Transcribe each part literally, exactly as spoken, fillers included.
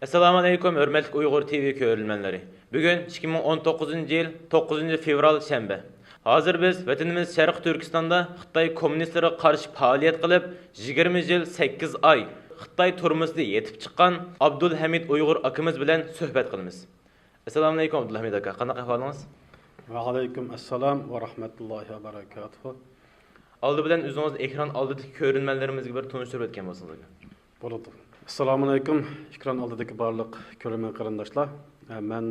ئەسسالامۇ ئەلەيكۇم، ھۆرمەتلىك ئۇيغۇر تىۋى كۆرۈرمەنلىرى. بۈگۈن ئىككى مىڭ ئون توققۇزىنچى يىل توققۇزىنچى فېۋرال، شەنبە. ھازىر بىز ۋەتىنىمىز شەرقىي تۈركىستاندا خىتاي كوممۇنىستلىرىغا قارشى پائالىيەت قىلىپ، يىگىرمە يىل سەككىز ئاي خىتاي تۈرمىسىدە يېتىپ چىققان ئابدۇلھەمىد ئۇيغۇر ئاكىمىز بىلەن سۆھبەت قىلىمىز. ئەسسالامۇ ئەلەيكۇم، ئابدۇلھەمىد ئاكا، قانداق ئەھۋالىڭىز؟ ۋەئەلەيكۇم ئەسسالام ۋە رەھمەتۇللاھى ۋە بەرەكاتۇھۇ. ئالدى بىلەن ئۆزىڭىزنى ئېكران ئالدىدىكى كۆرۈرمەنلىرىمىزگە بىر تونۇشتۇرۇپ ئۆتكەن بولسىڭىز ئاكا. بولىدۇ. ئەسسالامۇ ئەلەيكۇم، ئېكران ئالدىدىكى بارلىق كۆرۈرمەن قېرىنداشلار. ئە، مەن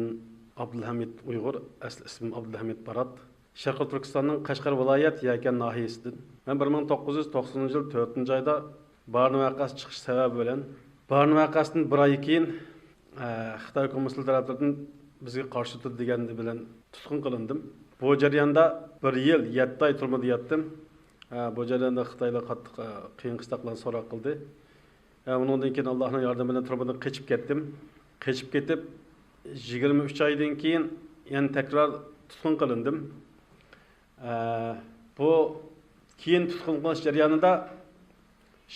ئابدۇلھەمىد ئۇيغۇر، ئەسلى ئىسمىم ئابدۇلھەمىد بارات. شەرقىي تۈركىستاننىڭ قەشقەر ۋىلايەت يەكەن ناھىيەسىدىن. مەن بىر مىڭ توققۇز يۈز توقسىنىنچى يىل تۆتىنچى ئايدا بارىن ۋەقەسى چىقىش سەۋەبى بىلەن، بارىن ۋەقەسىدىن بىر ئاي كېيىن، ئە، خىتاي كوممۇنىستلىرى تەرەپلىرىدىن بىزگە قارشى تۇردى دېگەن بىلەن تۇتقۇن قىلىندىم. بۇ جەرياندا بىر يىل يەتتە ئاي تۈرمىدە ياتتىم. ئە، بۇ جەرياندا خىتايلار قاتتىق، ئە، قىيىن قىستاقلارنى سوراق قىلدى. ئە، ئۇنىڭدىن كېيىن ئاللاھنىڭ ياردىمى بىلەن تۈرمىدىن قېچىپ كەتتىم. قېچىپ كېتىپ، يىگىرمە ئۈچ ئايدىن كېيىن يەنە تەكرار تۇتقۇن قىلىندىم. ئە، بۇ كېيىن تۇتقۇن قىلىنىش جەريانىدا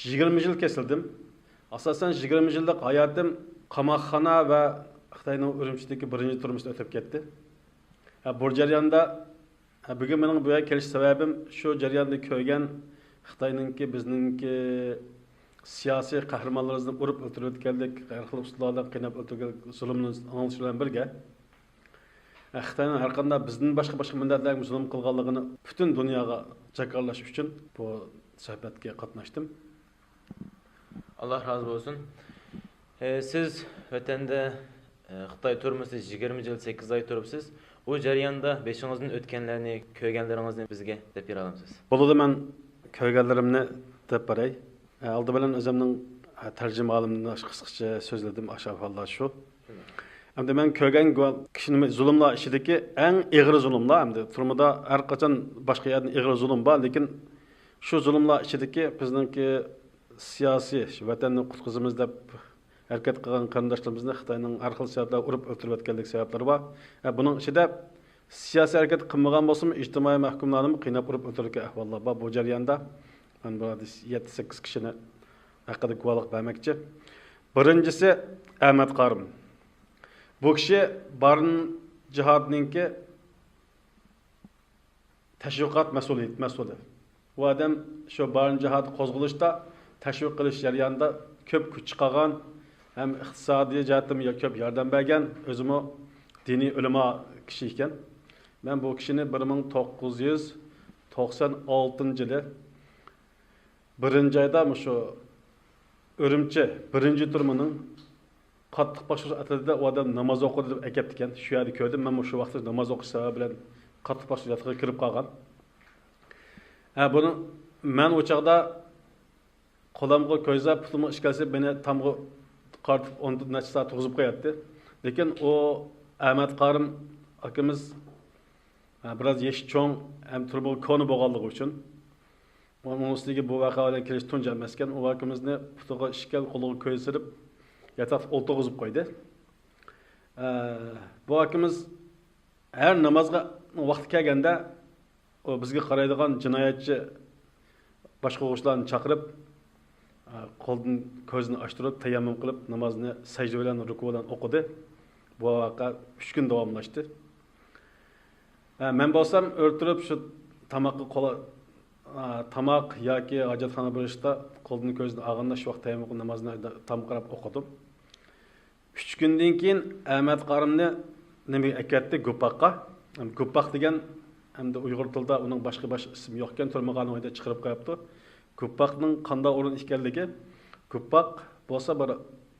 يىگىرمە يىل كېسىلدىم. ئاساسەن، يىگىرمە يىللىق ھاياتىم قاماقخانا ۋە خىتاينىڭ ئۈرۈمچىدىكى بىرىنچى تۈرمىسىدە ئۆتۈپ كەتتى. ھە، بۇ جەرياندا، ھە، بۈگۈن مېنىڭ بۇ يەرگە كېلىش سەۋەبىم، شۇ جەرياندا كۆرگەن خىتاينىڭكى، بىزنىڭكى سىياسىي قەھرىمانلىرىمىزنى ئۇرۇپ ئۆلتۈرۈۋەتكەنلىك، ھەر خىل ئۇسۇللار بىلەن قىيناپ ئۆلتۈرگەن زۇلۇمنى ئاڭلىشىش بىلەن بىرگە، خىتاينىڭ ھەر قانداق بىزدىن باشقا، باشقا مىللەتلەرگە زۇلۇم قىلغانلىقىنى پۈتۈن دۇنياغا جاكارلاش ئۈچۈن بۇ سۆھبەتكە قاتناشتىم. ئاللا رازى بولسۇن. ئە، سىز ۋەتەندە، ئە، خىتاي تۈرمىسىدە يىگىرمە يىل سەككىز ئاي تۇرۇپسىز. ئۇ جەرياندا بېشىڭىزدىن ئۆتكەنلەرنى، كۆرگەنلىرىڭىزنى بىزگە دەپ بېرەلەمسىز؟ بولىدۇ، مەن كۆرگەنلىرىمنى دەپ بېرەي. ئە، ئالدى بىلەن ئۆزۈمنىڭ، ئە، تەرجىمىھالىمنى قىسقىچە سۆزلىدىم، ئاشۇ ئەھۋاللار شۇ. ئەمدى مەن كۆرگەن گۇۋاھ-، كىشىنى زۇلۇملار ئىچىدىكى ئەڭ ئېغىر زۇلۇملار، ئەمدى تۈرمىدە ھەر قاچان باشقا يەردىن ئېغىر زۇلۇم بار، لېكىن شۇ زۇلۇملار ئىچىدىكى بىزنىڭكى سىياسىي، شۇ ۋەتەننى قۇتقۇزىمىز دەپ ھەرىكەت قىلغان قېرىنداشلىرىمىزنى خىتاينىڭ ھەر خىل سەۋەبلەر ئۇرۇپ ئۆلتۈرۈۋەتكەنلىك سەۋەبلىرى بار. ھە، بۇنىڭ ئىچىدە سىياسىي ھەرىكەت قىلمىغان بولسىمۇ، ئىجتىمائىي مەھكۇملارنىمۇ قىيناپ ئۇرۇپ ئۆلتۈرگەن ئەھۋاللار بار. بۇ جەرياندا مەن بۇ يەردە يەتتە، سەككىز كىشىنى ھەققىدە گۇۋاھلىق بەرمەكچى. بىرىنچىسى ئەمەت قارىم. بۇ كىشى بارىن جىھادنىڭكى تەشۋىقات مەسئۇلى، مەسئۇلى. ئۇ ئادەم شۇ بارىن جىھاد قوزغىلىشتا تەشۋىق قىلىش جەريانىدا كۆپ كۈچ چىقارغان، ھەم ئىقتىسادىي جەھەتتىمۇ يا-، كۆپ ياردەم بەرگەن، ئۆزىمۇ دىنىي ئۆلىما كىشى ئىكەن. مەن بۇ كىشىنى بىر مىڭ توققۇز يۈز توقسان ئالتىنچى يىلى بىرىنچى ئايدا مۇشۇ ئۈرۈمچى بىرىنچى تۈرمىنىڭ قاتتىق باشقۇرۇش ئەترىتىدە ئۇ ئادەم ناماز ئوقۇدى دەپ ئەكەپتىكەن. شۇ يەردە كۆردۈم. مەن مۇشۇ ۋاقىتتا ناماز ئوقۇش سەۋەبى بىلەن قاتتىق باشقۇرۇش ئەترىتىگە كىرىپ قالغان. ھە، بۇنى مەن ئۇ چاغدا قولۇمغا كۆيسە، پۇتۇمغا ئىش كەلسە، مېنى تامغا قارىتىپ ئون نەچچە سائەت تۇرغۇزۇپ قوياتتى. لېكىن ئۇ ئەمەت قارىم ئاكىمىز، ھە، بىراز يېشى چوڭ ھەم تۈرمىگە كونا بولغانلىقى ئۈچۈن، ئۇنىڭ ئۈستىگە بۇ ۋەقە بىلەن كېلىش تۇنجى ئەمەسكەن. ئۇ ئاكىمىزنى پۇتىغا ئىش كەل، قولىغا كۆي سېلىپ، ياتاقتا ئولتۇرغۇزۇپ قويدى. ئە، بۇ ئاكىمىز ھەر نامازغا ۋاقتى كەلگەندە، ئۇ بىزگە قارايدىغان جىنايەتچى باشقۇرغۇچىلارنى چاقىرىپ، ئە، قولدىن كۆزىنى ئاچتۇرۇپ، تەيەممۇم قىلىپ، نامازنى سەجدە بىلەن، رۇكۇ بىلەن ئوقۇدى. بۇ ۋەقە ئۈچ كۈن داۋاملاشتى. ھە، مەن بولسام ئۆرە تۇرۇپ شۇ تاماققا قولا-، ئا، تاماق ياكى ھاجەتخانا بېرىشتا قولدىن كۆزدىن ئالغاندا شۇ ۋاقىت تەيەممۇم نامازىنى تامغا قاراپ ئوقۇدۇم. ئۈچ كۈندىن كېيىن ئەمەت قارىمنى نېمىگە ئەكەتتى؟ گۇپپاققا. گۇپپاق دېگەن ئەمدى ئۇيغۇر تىلىدا ئۇنىڭ باشقا، باشقا ئىسمى يوقكەن، تۈرمىخانىنىڭ ئۆيىدە چىقىرىپ قويۇپتۇ. گۇپپاقنىڭ قانداق ئورۇن ئىكەنلىكى، گۇپپاق بولسا بىر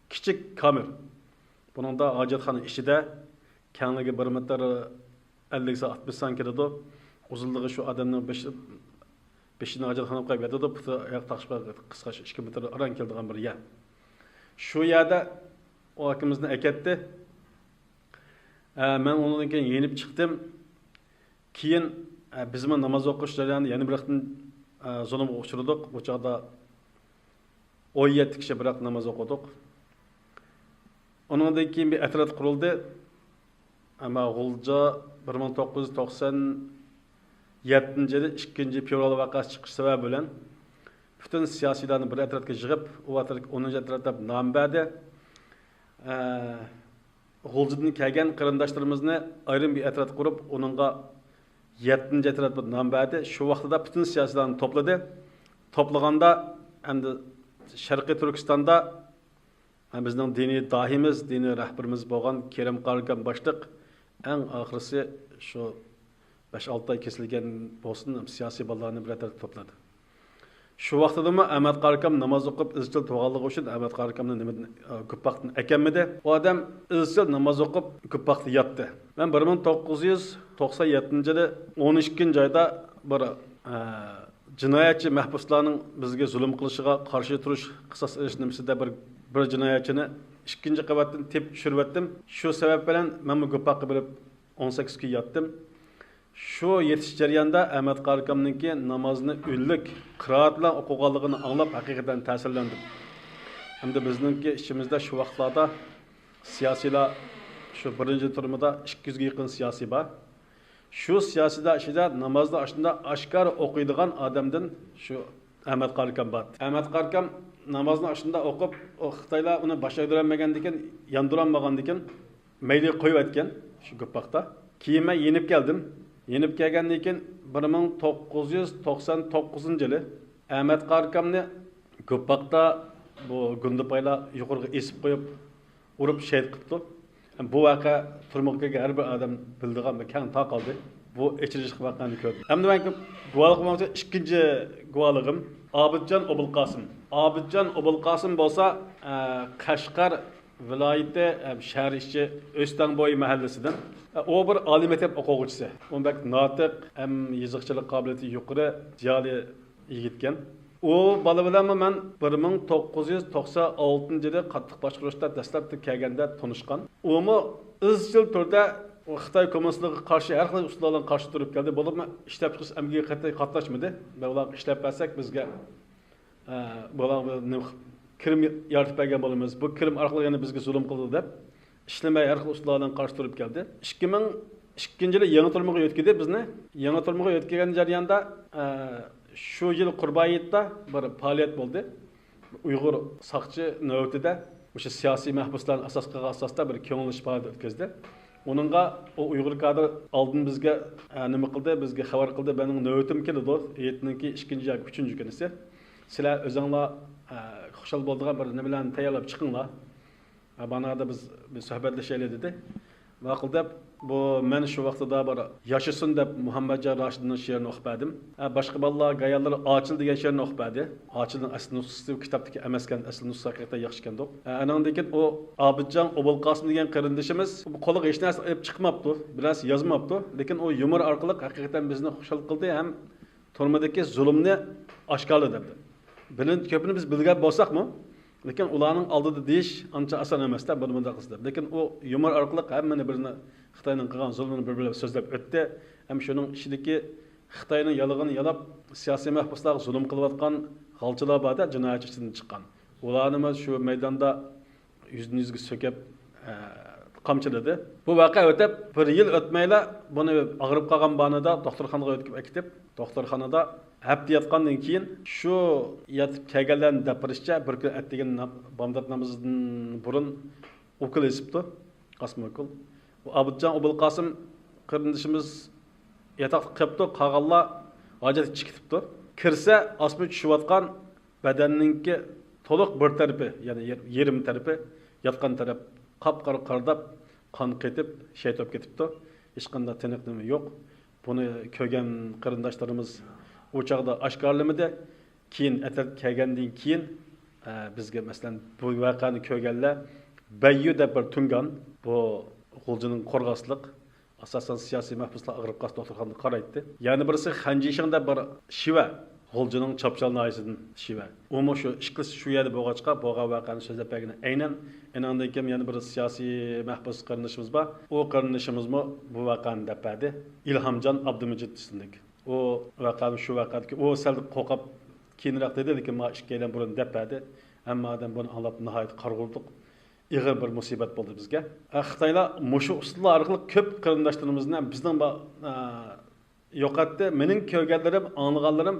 كىچىك كامېر. بۇنىڭدا ھاجەتخانا ئىچىدە كەڭلىكى بىر مېتىر ئەللىك سان، ئاتمىش سان كېلىدۇ. ئۇزۇنلۇقى شۇ ئادەمنىڭ بېشى، بېشىنى ھاجەتخانىغا قويۇپ ياتىدۇ، پۇتى ئاياق تاقىشىپ قىسقا ئىككى مېتىر ئاران كېلىدىغان بىر يەر. شۇ يەردە ئۇ ئاكىمىزنى ئەكەتتى. ئە، مەن ئۇنىڭدىن كېيىن يېنىپ چىقتىم. كېيىن، ئە، بىزمۇ ناماز ئوقۇش جەريانىدا يەنە بىر قېتىم، ئە، زۇلۇمغا ئۇچرىدۇق. ئۇ چاغدا ئون يەتتە كىشى بىراق ناماز ئوقۇدۇق. ئۇنىڭدىن كېيىن بىر ئەترەت قۇرۇلدى. ئەمما غۇلجا بىر مىڭ توققۇز يۈز توقسان يەتتىنچى يىلى ئىككىنچى فېۋرال ۋەقەسى چىقىش سەۋەبى بىلەن پۈتۈن سىياسىيلارنى بىر ئەترەتكە يىغىپ، ئۇ ئەترەتكە ئونىنچى ئەترەت دەپ نام بەردى. ئە، غۇلجىدىن كەلگەن قېرىنداشلىرىمىزنى ئايرىم بىر ئەترەت قۇرۇپ، ئۇنىڭغا يەتتىنچى ئەترەت دەپ نام بەردى. شۇ ۋاقتىدا پۈتۈن سىياسىيلارنى توپلىدى. توپلىغاندا، ئەمدى شەرقىي تۈركىستاندا ھەم بىزنىڭ دىنىي داھىيمىز، دىنىي رەھبىرىمىز بولغان كېرەم قارىكام باشلىق ئەڭ ئاخىرسى شۇ بەش-ئالتە ئاي كېسىلگەن بولسۇن، سىياسىي بالىلارنى بىر تەرەپكە توپلىدى. شۇ ۋاقتىدىمۇ ئەمەت قارىكام ناماز ئوقۇپ ئىزچىل تۇرغانلىقى ئۈچۈن ئەمەت قارىكامنى نېمىدىن، ئە، گۇپپاقتىن ئەكەلمىدى. ئۇ ئادەم ئىزچىل ناماز ئوقۇپ گۇپپاقتا ياتتى. مەن بىر مىڭ توققۇز يۈز توقسان يەتتىنچى يىلى ئون ئىككىنچى ئايدا بىر، ئە، جىنايەتچى مەھبۇسلارنىڭ بىزگە زۇلۇم قىلىشىغا قارشى تۇرۇش، قىساس ئېلىش نېمىسىدە بىر، بىر جىنايەتچىنى ئىككىنچى قەۋەتتىن تېپىپ چۈشۈرۈۋەتتىم. شۇ سەۋەب بىلەن مەنمۇ گۇپپاققا بېرىپ ئون سەككىز كۈن ياتتىم. شۇ يېتىش جەريانىدا ئەمەت قارىكامنىڭكى نامازنى ئۈنلۈك قىرائەت بىلەن ئوقۇغانلىقىنى ئاڭلاپ ھەقىقەتەن تەسىرلەندىم. ھەمدە بىزنىڭكى ئىچىمىزدە شۇ ۋاقىتلاردا سىياسىيلار، شۇ بىرىنچى تۈرمىدە ئىككى يۈزگە يېقىن سىياسىي بار. شۇ سىياسىيلار ئىچىدە نامازنى ئاشۇنداق ئاشكارا ئوقۇيدىغان ئادەمدىن شۇ ئەمەت قارىكام بار. ئەمەت قارىكام نامازنى ئاشۇنداق ئوقۇپ، ئۇ خىتايلار ئۇنى باشلايدۇرالمىغاندىكىن، ياندۇرالمىغاندىكىن، مەيلىگە قويۇۋەتكەن شۇ گۇپپاقتا. كېيىن مەن يېنىپ كەلدىم. يېنىپ كەلگەندىن كېيىن بىر مىڭ توققۇز يۈز توقسان توققۇزىنچى يىلى ئەمەت قارىكامنى گۇپپاقتا بۇ گۇندىپايلار يۇقىرىغا ئېسىپ قويۇپ، ئۇرۇپ شېھىت قىپتۇ. بۇ ۋەقە تۈرمىگە كىرگەن ھەر بىر ئادەم بىلىدىغان بىر كەڭ تارقالدى. بۇ ئېچىنىشلىق ۋەقەنى كۆردۈم. ئەمدى مەن گۇۋاھلىق بولمىسا ئىككىنچى گۇۋاھلىقىم ئابىدجان ئوبۇلقاسىم. ئابىدجان ئوبۇلقاسىم بولسا، ئە، قەشقەر ۋىلايىتى، ئە، شەھەر ئىچى ئۆستەڭبويى مەھەللىسىدىن. ئە، ئۇ بىر ئالىي مەكتەپ ئوقۇغۇچىسى. ئۇ بەك ناتىق، ھەم يېزىقچىلىق قابىلىيىتى يۇقىرى، زىيالىي يىگىتكەن. ئۇ بالا بىلەنمۇ مەن بىر مىڭ توققۇز يۈز توقسان ئالتىنچى يىلى قاتتىق باشقۇرۇشتا دەسلەپتە كەلگەندە تونۇشقان. ئۇمۇ ئىزچىل تۈردە خىتاي كوممۇنىستلىقىغا قارشى ھەر خىل ئۇسۇللار بىلەن قارشى تۇرۇپ كەلدى. بولۇپمۇ ئىشلەپچىقىرىش ئەمگىكىگە قەتئىي قاتناشمىدى. مەن ئۇلارغا ئىشلەپ بەرسەك بىزگە، ئە، بۇلارغا بىر نېمە كىرىم يارىتىپ بەرگەن بولىمىز. بۇ كىرىم ئارقىلىق يەنە بىزگە زۇلۇم قىلىدۇ دەپ ئىشلىمەي ھەر خىل ئۇسۇللار بىلەن قارشى تۇرۇپ كەلدى. ئىككى مىڭ ئىككىنچى يىلى يېڭى تۈرمىگە يۆتكىدى بىزنى. يېڭى تۈرمىگە يۆتكىگەن جەرياندا، ئە، شۇ يىل قۇربان ھېيتتا بىر پائالىيەت بولدى. ئۇيغۇر ساقچى نۆۋىتىدە مۇشۇ سىياسىي مەھبۇسلارنى ئاساس قىلغان ئاساستا بىر كۆڭۈل ئېچىش پائالىيىتى ئۆتكۈزدى. ئۇنىڭغا ئۇ ئۇيغۇر كادىر ئالدىن بىزگە، ئە، نېمە قىلدى، بىزگە خەۋەر قىلدى، مېنىڭ نۆۋىتىم كېلىدۇ، ھېيتنىڭكى ئىككىنچى ياكى ئۈچىنچى كۈنىسى. سىلەر ئۆزۈڭلار، ئە، خۇشال بولىدىغان بىر نېمىلەرنى تەييارلاپ چىقىڭلار. ھە، مانادا بىز بىر سۆھبەتلىشەيلى دېدى. ماقۇل دەپ، بۇ مەن شۇ ۋاقتىدا بىر ياشىسۇن دەپ مۇھەممەتجان راشىدىننىڭ شېئىرىنى ئوقۇپ بەردىم. ھە، باشقا بالىلار، گايانلار ئاچىل دېگەن شېئىرنى ئوقۇپ بەردى. ئاچىلنىڭ ئەسلى نۇسخىسى كىتابتىكى ئەمەسكەن، ئەسلى نۇسخىسى ھەقىقەتەن ياخشىكەندۇق. ھە، ئانىڭدىن كېيىن ئۇ ئابىدجان ئوبۇلقاسىم دېگەن قېرىندىشىمىز قولىغا ھېچ نەرسە ئېلىپ چىقماپتۇ، بىر نەرسە يازماپتۇ. لېكىن ئۇ يۇمۇر ئارقىلىق ھەقىقەتەن بىزنى خۇشال قىلدى ھەم تۈرمىدىكى زۇلۇمنى ئاشكارىلىدى. بىلىن-، كۆپىنى بىز بىلگەن بولساقمۇ، لېكىن ئۇلارنىڭ ئالدىدا دېيىش ئانچە ئاسان ئەمەس-تە، بۇنى مۇنداق قىلسا دەپ. لېكىن ئۇ يۇمۇر ئارقىلىق ھەممىنى بىرنى، خىتاينىڭ قىلغان زۇلمىنى بىر-بىرلەپ سۆزلەپ ئۆتتى. ھەم شۇنىڭ ئىچىدىكى خىتاينىڭ يالىغىنى يالاپ، سىياسىي مەھبۇسلارغا زۇلۇم قىلىۋاتقان غالچىلار بار-دە، جىنايەتچى ئىچىدىن چىققان. ئۇلارنىمۇ شۇ مەيداندا يۈزدىن يۈزگە سۆكۈپ، ئە، قامچىلىدى. بۇ ۋەقە ئۆتۈپ، بىر يىل ئۆتمەيلا بۇنى ئاغرىپ قالغان بانىدا دوختۇرخانىغا ئۆتكۈزۈپ ئەكېتىپ، دوختۇرخانىدا ھەپتە ياتقاندىن كېيىن، شۇ يېتىپ كەلگەنلەرنىڭ دەپ بېرىشىچە، بىر كۈنى ئەتىگەن نام-، بامدات نامىزىدىن بۇرۇن ئوكۇل ئېسىپتۇ. ئاسما ئوكۇل. بۇ ئابىدجان ئوبۇلقاسىم قېرىندىشىمىز ياتاقتا قېپتۇ، قالغانلار ھاجەتكە چىقىپ كېتىپتۇ. كىرسە، ئاسما چۈشۈۋاتقان، بەدەننىڭكى تولۇق بىر تەرىپى، يەنى يېر-، يېرىم تەرىپى، ياتقان تەرەپ قاپقارا قارىداپ، قان قېتىپ، شېھىت بولۇپ كېتىپتۇ. ھېچقانداق تىنىق نېمە يوق. بۇنى كۆرگەن قېرىنداشلىرىمىز ئۇ چاغدا ئاشكارىلىمىدى. كېيىن ئەترەت كەلگەندىن كېيىن، ئە، بىزگە، مەسىلەن، بۇ ۋەقەنى كۆرگەنلەر بەييۈ دەپ بىر تۇڭگان، بۇ غۇلجىنىڭ قورغاسلىق، ئاساسەن سىياسىي مەھبۇسلار ئاغرىپ قالسا دوختۇرخانىدا قارايتتى. يەنە بىرسى خەنجىشىڭ دەپ بىر شىۋە، غۇلجىنىڭ چاپچال ناھىيەسىدىن شىۋە. ئۇمۇ شۇ ئىككىلىسى شۇ يەردە بولغاچقا، بولغان ۋەقەنى سۆزلەپ بەرگىنى ئەينەن. ئېنىڭدىن كېيىن يەنە بىر سىياسىي مەھبۇس قېرىندىشىمىز بار. ئۇ قېرىندىشىمىزمۇ بۇ ۋەقەنى دەپ بەردى. ئىلھامجان ئابدۇمىجىت ئىسىملىك. ئۇ ۋەقەنى شۇ ۋەقەدىكى، ئۇ سەل قورقۇپ كېيىنرەك دېدى، لېكىن ماڭا ئىككىيلەن بۇرۇن دەپ بەردى. ھەممە ئادەم بۇنى ئاڭلاپ ناھايىتى قارىغۇردۇق. ئېغىر بىر مۇسىبەت بولدى بىزگە. ئە، خىتايلار مۇشۇ ئۇسۇللار ئارقىلىق كۆپ قېرىنداشلىرىمىزنى، بىزنىڭ با-، ئە، يوقاتتى. مېنىڭ كۆرگەنلىرىم، ئاڭلىغانلىرىم،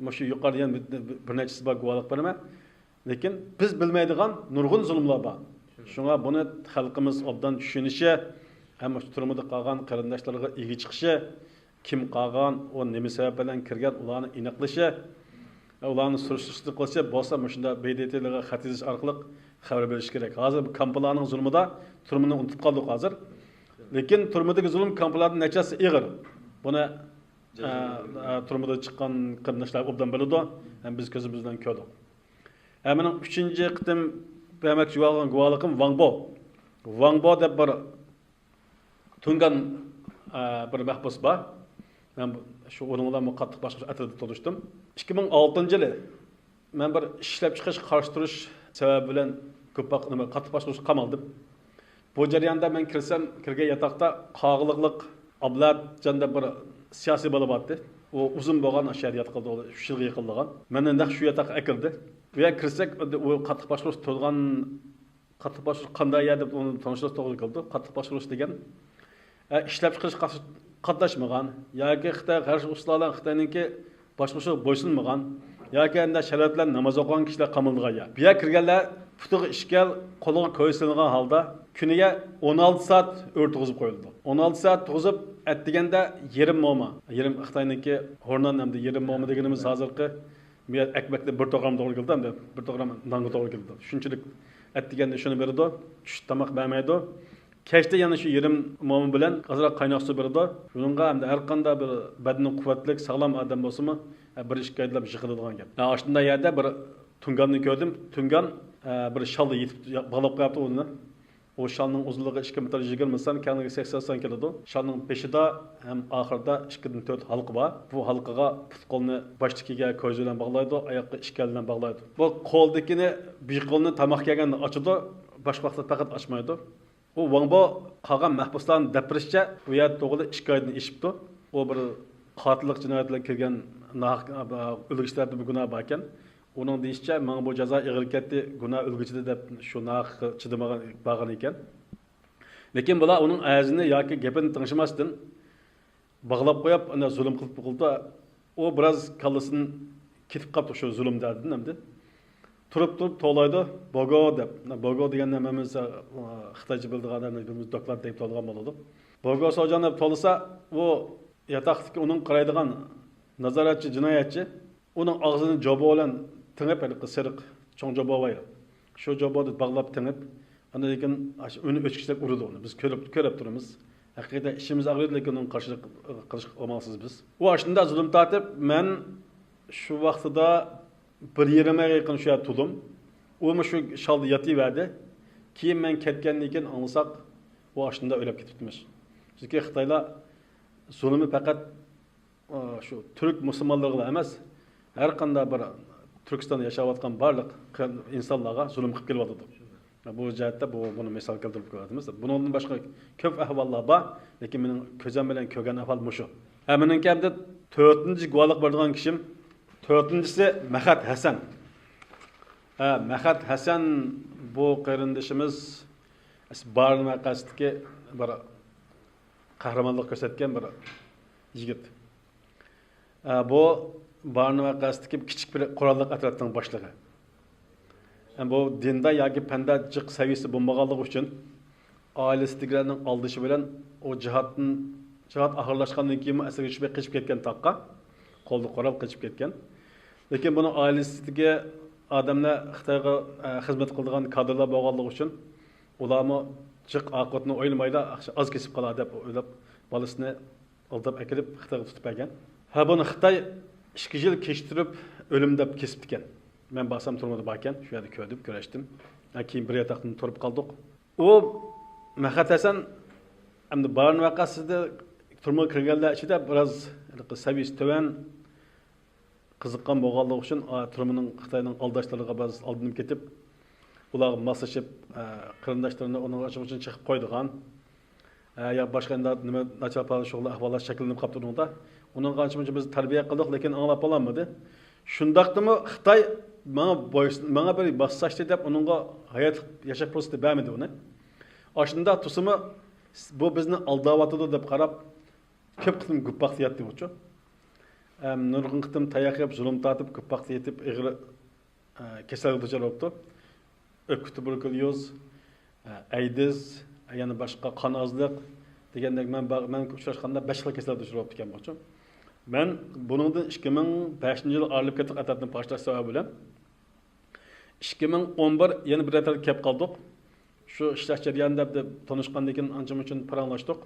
مۇشۇ يۇقىرىدا يەنە بىر، بىر، بىر نەچچىسى بار، گۇۋاھلىق بېرىمەن. لېكىن بىز بىلمەيدىغان نۇرغۇن زۇلۇملار بار. شۇڭا بۇنى خەلقىمىز ئوبدان چۈشىنىشى ھەم مۇشۇ تۈرمىدە قالغان قېرىنداشلارغا ئىگە چىقىشى، كىم قالغان، ئۇ نېمە سەۋەب بىلەن كىرگەن، ئۇلارنى ئېنىقلىشى، ئۇلارنى سۈرۈشتۈرۈشنى قىلىشى بولسا، مۇشۇنداق ب د ت لارغا خەت يېزىش ئارقىلىق خەۋەر بېرىش كېرەك. ھازىر بۇ كامپلارنىڭ زۇلمىدا تۈرمىنى ئۇنتۇپ قالدۇق ھازىر. لېكىن تۈرمىدىكى زۇلۇم كامپلاردىن نەچچە ھەسسە ئېغىر. بۇنى، ئە، ئە، تۈرمىدىن چىققان قېرىنداشلار ئوبدان بىلىدۇ. ھەم بىز كۆزىمىز بىلەن كۆردۇق. ھە، مېنىڭ ئۈچىنچى قېتىم بەرمەكچى بولغان گۇۋاھلىقىم ۋاڭ بو. ۋاڭ بو دەپ بىر تۇڭگان، ئە، بىر مەھبۇس بار. مەن بۇ، شۇ ئۇنىڭ بىلەن قاتتىق باشقۇرۇش ئەترىتىدە تونۇشتۇم. ئىككى مىڭ ئالتىنچى يىلى مەن بىر ئىشلەپچىقىرىش قارشى تۇرۇش سەۋەبى بىلەن كۆپ ۋاقىت، نېمە، قاتتىق باشقۇرۇشقا قامالدىم. بۇ جەرياندا مەن كىرسەم، كىرگەن ياتاقتا قاغىلىقلىق ئابلەتجان دەپ بىر سىياسىي بالا بارتتى. ئۇ ئۇزۇن بولغان، ئاشۇ يەردە ياتقىلى ئۈچ يىلغا يېقىنلىغان. مېنى نەق شۇ ياتاققا ئەكىردى. بۇ يەرگە كىرسەك، ئۇ قاتتىق باشقۇرۇش تۇرغان، قاتتىق باشقۇرۇش قانداق يەر دەپ ئۇنى تونۇشتۇرۇش توغرا كېلىدۇ. قاتتىق باشقۇرۇش دېگەن، ئە، ئىشلەپچىقىرىش قاتناش-، قاتناشمىغان ياكى خىتاي غەربىي ئۇستىلار بىلەن خىتاينىڭكى باشقۇرۇشىغا بويسۇنمىغان ياكى ئەندە شەرىئەت بىلەن ناماز ئوقۇغان كىشىلەر قامىلىدىغان يەر. بۇ يەرگە كىرگەنلەر پۇتىغا ئىشكەل، قولىغا كويزا سېلىنغان ھالدا كۈنىگە ئون ئالتە سائەت ئۆرە تۇرغۇزۇپ قويۇلىدۇ. ئون ئالتە سائەت تۇرغۇزۇپ، ئەتىگەندە يېرىم موما، يېرىم خىتاينىڭكى ھورنان ھەمدە يېرىم موما دېگىنىمىز ھازىرقى بۇ يەر ئەكمەكتە بىر توغرام توغرا كېلىدۇ، ھەمدە بىر توغرام نانغا توغرا كېلىدۇ. شۇنچىلىك ئەتىگەندە شۇنى بېرىدۇ، چۈش تاماق بەرمەيدۇ. كەچتە يەنە شۇ يېرىم موما بىلەن ئازراق قايناق سۇ بېرىدۇ. شۇنىڭغا ھەمدە ھەر قانداق بىر بەدىنى قۇۋۋەتلىك، ساغلام ئادەم بولسىمۇ، بىر ئىككى ئايدىلا يىقىلىدىغان گەپ. ئاشۇنداق يەردە بىر تۇڭگاننى كۆردۈم. تۇڭگان بىر شالدا يېتىپ باغلاپ قوياپتۇ ئۇنى. ئۇ شالنىڭ ئۇزۇنلۇقى ئىككى مېتىر يىگىرمە سان، كەڭلىكى سەكسەن سان كېلىدۇ. شالنىڭ بېشىدا ھەم ئاخىرىدا ئىككىدىن تۆت ھالقا بار. بۇ ھالقىغا پۇت-قولنى باشتىكىگە كويزا بىلەن باغلايدۇ، ئاياققا ئىشكەل بىلەن باغلايدۇ. بۇ قولدىكىنى، بىر قولنى تاماق يېگەندە ئاچىدۇ، باشقا ۋاقىتتا پەقەت ئاچمايدۇ. ئۇ ۋاڭ بو قالغان مەھبۇسلارنىڭ دەپ بېرىشىچە، ئۇ يەردە تۇرغىلى ئىككى ئايدىن ئېشىپتۇ. ئۇ بىر قاتىللىق جىنايەت بىلەن كىرگەن ناھەق، ئۆلگۈچى تەرەپتە بىر گۇناھ باركەن. ئۇنىڭ دېيىشىچە، ماڭا بۇ جازا ئېغىر كەتتى، گۇناھ ئۆلگۈچىدە دەپ شۇ ناھەق چىدىمىغان بارغان ئىكەن. لېكىن بۇلار ئۇنىڭ ئەرزىنى ياكى گېپىنى تىڭشىماستىن، باغلاپ قويۇپ، ئانداق زۇلۇم قىلىپ قىلدى. ئۇ بىراز كاللىسىدىن كېتىپ قاپتۇ شۇ زۇلۇم دەردىدىن ئەمدى. تۇرۇپ تۇرۇپ توۋلايدۇ، بوگو دەپ. بوگو دېگەندە ھەممىمىز، ئە، خىتايچە بىلىدىغان ئادەملەر بىلىمىز، دوكلات دەپ توۋلىغان بولىدۇ. بوگو سوجان دەپ توۋلىسا، ئۇ ياتاقتىكى ئۇنىڭ قارايدىغان نازارەتچى، جىنايەتچى ئۇنىڭ ئاغزىنى جوبا بىلەن تېڭىپ، ھېلىقى سېرىق چوڭ جوبا بار يا، شۇ جوبا بىلەن باغلاپ تېڭىپ، ئاندىن كېيىن ئاشۇ ئۈنى ئۆچكىسىدەك ئۇرىدۇ ئۇنى. بىز كۆرۈپ، كۆرۈپ تۇرىمىز. ھەقىقەتەن ئىچىمىز ئاغرىيدۇ، لېكىن ئۇنىڭغا قارشىلىق قىلىشقا ئامالسىز بىز. ئۇ ئاشۇنداق زۇلۇم تارتىپ، مەن شۇ ۋاقتىدا بىر يېرىم ئايغا يېقىن شۇ يەردە تۇردۇم. ئۇمۇ شۇ شالدا ياتىۋەردى. كېيىن مەن كەتكەندىن كېيىن ئاڭلىساق، ئۇ ئاشۇنداق ئۆلۈپ كېتىپتىمىش. چۈنكى خىتايلار زۇلۇمى پەقەت ئا، شۇ تۈرك مۇسۇلمانلىرىغىلا ئەمەس، ھەر قانداق بىر تۈركىستاندا ياشاۋاتقان بارلىق قىر-، ئىنسانلارغا زۇلۇم قىلىپ كېلىۋاتىدۇ. بۇ جەھەتتە بۇ، بۇنى مىسال كەلتۈرۈپ كۆرۈۋاتىمىز. بۇنىڭدىن باشقا كۆپ ئەھۋاللار بار، لېكىن مېنىڭ كۆزۈم بىلەن كۆرگەن ئەھۋال مۇشۇ. ھە، مېنىڭكى ئەمدى تۆتىنچى گۇۋاھلىق بېرىدىغان كىشىم، تۆتىنچىسى مەخەت ھەسەن. ھە، مەخەت ھەسەن بۇ قېرىندىشىمىز بارىن ۋەقەسىدىكى بىر قەھرىمانلىق كۆرسەتكەن بىر يىگىت. ئە، بۇ بارىن ۋەقەسىدىكى كىچىك بىر قوراللىق ئەترەتنىڭ باشلىقى. ئە، بۇ دىندا ياكى پەندە جىق سەۋىيەسى بولمىغانلىقى ئۈچۈن، ئائىلىسىدىكىلەرنىڭ ئالدىشى بىلەن ئۇ جىھادتىن، جىھاد ئاخىرلاشقاندىن كېيىنمۇ ئەسىرگە چۈشمەي قېچىپ كەتكەن تاغقا. قولىدا قورال قېچىپ كەتكەن. لېكىن بۇنىڭ ئائىلىسىدىكى ئادەملەر خىتايغا، ئە، خىزمەت قىلىدىغان كادىرلار بولغانلىقى ئۈچۈن، ئۇلارمۇ جىق ئاقىۋىتىنى ئويلىمايلا، ئاز كېسىپ قالار دەپ ئويلاپ، بالىسىنى ئالداپ ئەكېلىپ خىتايغا تۇتۇپ بەرگەن. ھە، بۇنى خىتاي ئىككى يىل كېچىكتۈرۈپ ئۆلۈم دەپ كېسىپتىكەن. مەن بارسام تۈرمىدە باركەن، شۇ يەردە كۆردۈم، كۆرۈشتۈم. ھە، كېيىن بىر ياتاقتىن تۇرۇپ قالدۇق. ئۇ مەخەت ھەسەن ئەمدى بارىن ۋەقەسىدە تۈرمىگە كىرگەنلەر ئىچىدە بىراز ھېلىقى سەۋىيەسى تۆۋەن، قىزىققان بولغانلىقى ئۈچۈن، ئا، تۈرمىنىڭ، خىتاينىڭ ئالداشلىرىغا بىراز ئالدىنىپ كېتىپ، ئۇلارغا ماسلىشىپ، ئە، قېرىنداشلىرىنى ئۇنىڭ ئىچى ئۈچۈن چېقىپ قويىدىغان، ئە، يا باشقا ئەندى نېمە ناچار پالان شۇغۇل ئەھۋاللار شەكىللىنىپ قاپتۇ ئۇنىڭدا. ئۇنىڭغا ئانچە-مۇنچە بىز تەربىيە قىلدۇق، لېكىن ئاڭلاپ بولالمىدى. شۇنداقتىمۇ خىتاي ماڭا بويسۇن-، ماڭا بىر ماسلاشتى دەپ ئۇنىڭغا ھاياتلىق ياشاش پۇرسىتى بەرمىدى ئۇنى. ئاشۇنداق تۇرسىمۇ، بۇ بىزنى ئالداۋاتىدۇ دەپ قاراپ، كۆپ قېتىم گۇپپاقتا ياتتى ئۇچۇ. ئەم، نۇرغۇن قېتىم تاياق يەپ، زۇلۇم تارتىپ، گۇپپاقتا يېتىپ، ئېغىر، ئە، كېسەلگە دۇچار بوپتۇ. ئۆپكە تۇبېركۇليوز، ئەيدىز، يەنە باشقا قان ئازلىق دېگەندەك، مەن با-، مەن ئۇچراشقاندا بەش خىل كېسەلگە دۇچ بوپتىكەن بۇچۇ. مەن بۇنىڭدىن ئىككى مىڭ بەشىنچى يىل ئايرىلىپ كەتتۇق، ئەترەتنى پارچىلاش سەۋەبى بىلەن. ئىككى مىڭ ئون بىر يەنە بىر ئەترەتكە كەپ قالدۇق. شۇ ئىشلەش جەريانىدا بىر تونۇشقاندىن كېيىن ئانچە-مۇنچە پاراڭلاشتۇق.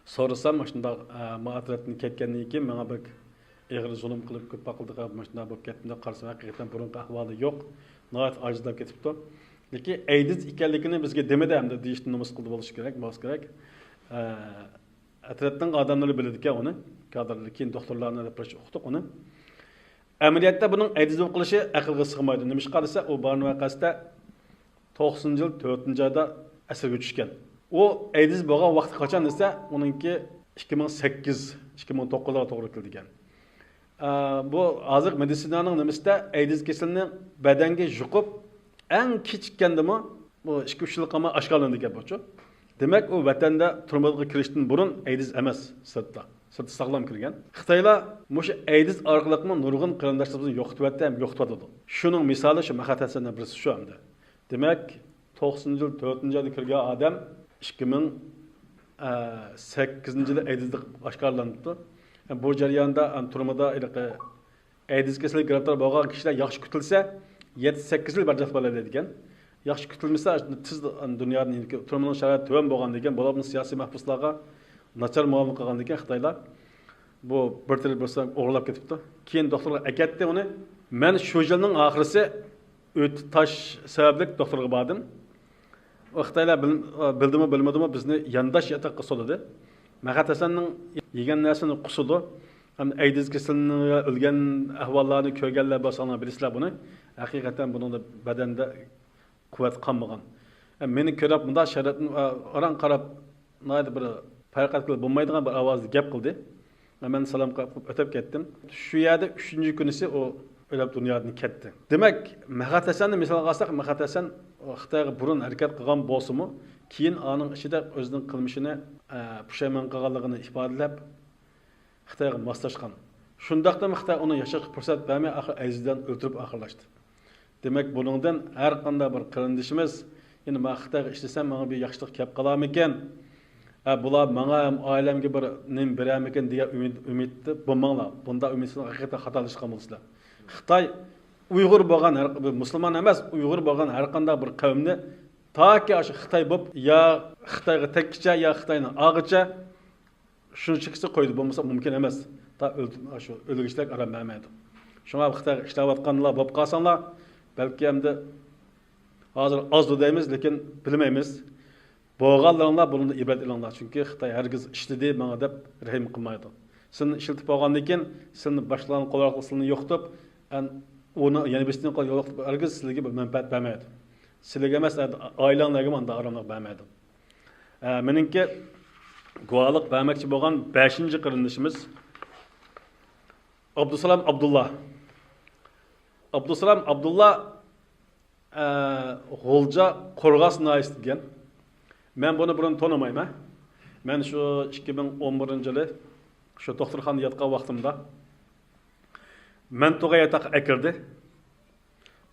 سورىسام، مۇشۇنداق، ئە، ما ئەترەتتىن كەتكەندىن كېيىن ماڭا بەك ئېغىر زۇلۇم قىلىپ، كۆپ قىلدى، مۇشۇنداق بولۇپ كەتتى دەپ قارىسام، ھەقىقەتەن بۇرۇنقى ئەھۋالى يوق. ناھايىتى ئاجىزلاپ كېتىپتۇ. لېكىن ئەيدىز ئىكەنلىكىنى بىزگە دېمىدى، ئەمدى دېيىشنى نومۇس قىلدى بولۇش كېرەك، بولسا كېرەك. ئە، ئەترەتنىڭ ئادەملىرى بىلىدىكەن ئۇنى. كادىرلار، كېيىن دوختۇرلارنى دەپ بىر ئۇقتۇق ئۇنى. ئەمەلىيەتتە بۇنىڭ ئەيدىز بولۇپ قېلىشى ئەقىلگە سىغمايدۇ. نېمىشقا دېسە، ئۇ بارىن ۋەقەسىدە توقسىنىنچى يىل تۆتىنچى ئايدا ئەسىرگە چۈشكەن. ئۇ ئەيدىز بولغان ۋاقتى قاچان دېسە، ئۇنىڭكى ئىككى مىڭ سەككىز، ئىككى مىڭ توققۇزلارغا توغرا كېلىدىكەن. ئە، بۇ ھازىر مېدىتسىنانىڭ نېمىسىدە ئەيدىز كېسىلىنى بەدەنگە يۇقۇپ، ئەڭ كېچىككەندىمۇ بۇ ئىككى-ئۈچ يىل قالماي ئاشكارىلىنىدىكەن بۇچۇ. دېمەك، ئۇ ۋەتەندە تۈرمىگە كىرىشتىن بۇرۇن ئەيدىز ئەمەس، سىرتتا. سىرتى ساغلام كىرگەن. خىتايلار مۇشۇ ئەيدىز ئارقىلىقمۇ نۇرغۇن قېرىنداشلىرىمىزنى يوقىتىۋەتتى ھەم يوقىتىۋاتىدۇ. شۇنىڭ مىسالى شۇ مەقئەت ھەسەننىڭ بىرسى شۇ ئەمدى. دېمەك، توقسىنىنچى يىل تۆتىنچى ئايدا كىرگەن ئادەم ئىككى مىڭ سەككىزىنچى يىلى ئەيدىزلىق ئاشكارىلىنىپتۇ. بۇ جەرياندا، ئەم، تۈرمىدە ھېلىقى ئەيدىزگە كېسىلىگە گىرىپتار بولغان كىشىلەر ياخشى كۈتۈلسە، يەتتە-سەككىز يىل بەرجەستە بولالايدىكەن. ياخشى كۈتۈلمىسە، تېز دۇنيادىن، تۈرمىنىڭ شارائىتى تۆۋەن بولغاندىكىن، بولۇپمۇ سىياسىي مەھبۇسلارغا ناچار مۇئامىلە قىلغاندىكىن خىتايلار، بۇ بىر تەرەپ بولسا ئوغرىلاپ كېتىپتۇ. كېيىن دوختۇرغا ئەكەتتى ئۇنى. مەن شۇ يىلنىڭ ئاخىرىسى ئۆتە تاش سەۋەبلىك دوختۇرغا باردىم. ئۇ خىتايلار بىل-، بىلدىمۇ بىلمىدىمۇ بىزنى يانداش ياتاققا سولىدى. مەقئەت ھەسەننىڭ يېگەن نەرسىنى قۇسىدۇ. ھەم ئەيدىز كېسىلىنى ۋە ئۆلگەن ئەھۋاللارنى كۆرگەنلەر بولساڭلار بىلىسىلەر بۇنى. ھەقىقەتەن بۇنىڭدا بەدەندە قۇۋۋەت قالمىغان. مېنى كۆرۈپ مۇنداق شەرەپنى ئاران قاراپ، ناھايىتى بىر پەرقەت قىلىپ بولمايدىغان بىر ئاۋازدا گەپ قىلدى. مەن سالام قىلىپ ئۆتۈپ كەتتىم. شۇ يەردە ئۈچىنچى كۈنىسى ئۇ ئۆلۈپ دۇنيادىن كەتتى. دېمەك، مەقئەت ھەسەننى مىسالغا ئالساق، مەقئەت ھەسەن خىتايغا بۇرۇن ھەرىكەت قىلغان بولسىمۇ، كېيىن ئانىڭ ئىچىدە ئۆزىنىڭ قىلمىشىنى، ئە، پۇشايمان قىلغانلىقىنى ئىپادىلەپ، خىتايغا ماسلاشقان. شۇنداقتىمۇ خىتاي ئۇنى ياشاشقا پۇرسەت بەرمەي، ئاخىر ئەيدىز بىلەن ئۆلتۈرۈپ ئاخىرلاشتى. دېمەك، بۇنىڭدىن ھەر قانداق بىر قېرىندىشىمىز، يەنە مەن خىتايغا ئىشلىسەم، ماڭا بىر ياخشىلىق كەپ قالارمىكىن؟ ئە، بۇلار ماڭا ھەم ئائىلەمگە بىر نېمە بېرەرمىكىن دېگەن ئۈمىد، ئۈمىدتە بولماڭلار. بۇنداق ئۈمىدسىز ھەقىقەتەن خاتالىشقان بولىسىلەر. خىتاي ئۇيغۇر بولغان ھەر، بىر مۇسۇلمان ئەمەس، ئۇيغۇر بولغان ھەر قانداق بىر قەۋمنى تاكى ئاشۇ خىتاي بولۇپ، يا خىتايغا تەگكىچە، يا خىتاينى ئالغىچە، شۇنچىلىكىسى قويدى، بولمىسا مۇمكىن ئەمەس. تا ئۆل-، شۇ ئۆلگۈچىلەك ئارام بەرمەيدۇ. شۇڭا خىتايغا ئىشلەۋاتقانلار بولۇپ قالساڭلار، بەلكى ئەمدى ھازىر ئازدۇ دەيمىز، لېكىن بىلمەيمىز. بولغانلىرىڭلار بۇنىڭدىن ئىبرەت ئېلىڭلار. چۈنكى خىتاي ھەرگىز ئىشلىدى ماڭا دەپ رەھىم قىلمايدۇ. سىلىنى ئىشلىتىپ بولغاندىن كېيىن، سىلىنى باشلىغان قول ئارقىلىق سىلىنى يوقىتىپ، ئەن-، ئۇنى يەنە بىرسىنى يوقىتىپ، ھەرگىز سىلىگە بىر مەنپەئەت بەرمەيدۇ. سىلىگە ئەمەس، ئائىلەڭلارگىمۇ ئانداق ئاراملىق بەرمەيدۇ. ئە، مېنىڭكى گۇۋاھلىق بەرمەكچى بولغان بەشىنچى قېرىندىشىمىز ئابدۇسالام ئابدۇللا. ئابدۇسالام ئابدۇللا، ئە، غۇلجا قورغاس ناھىيەسىدىن. مەن بۇنى بۇرۇن تونۇمايمەن. مەن شۇ ئىككى مىڭ ئون بىرىنچى يىلى شۇ دوختۇرخانىدا ياتقان ۋاقتىمدا مەنتۇغا ياتاققا ئەكىردى.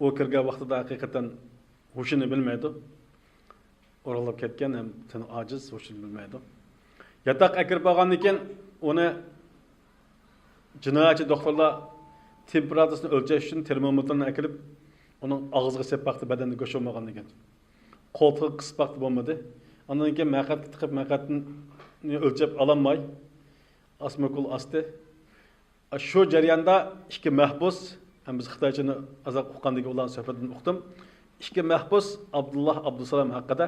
ئۇ كىرگەن ۋاقتىدا ھەقىقەتەن ھوشىنى بىلمەيدۇ. ئورۇنلاپ كەتكەن ھەم تېنى ئاجىز، ھوشىنى بىلمەيدۇ. ياتاققا ئەكىرىپ بارغاندىن كېيىن ئۇنى جىنايەتچى دوختۇرلار تېمپېراتۇرىسىنى ئۆلچەش ئۈچۈن تېرمومېتىرنى ئەكىرىپ، ئۇنىڭ ئاغزىغا سېلىپ باقتى، بەدەندە گۆش بولمىغاندىكىن. قولتۇقىغا قىسىپ باقتى، بولمىدى. ئاندىن كېيىن مەقئەتكە تىقىپ، مەقئەتنى ئۆلچەپ ئالالماي، ئاسما ئوكۇل ئاستى. شۇ جەرياندا ئىككى مەھبۇس، ھەم بىز خىتايچىنى ئازراق ئۇققاندىكىن ئۇلارنىڭ سۆھبىتىدىن ئۇقتۇم. ئىككى مەھبۇس ئابدۇللا ئابدۇسالام ھەققىدە،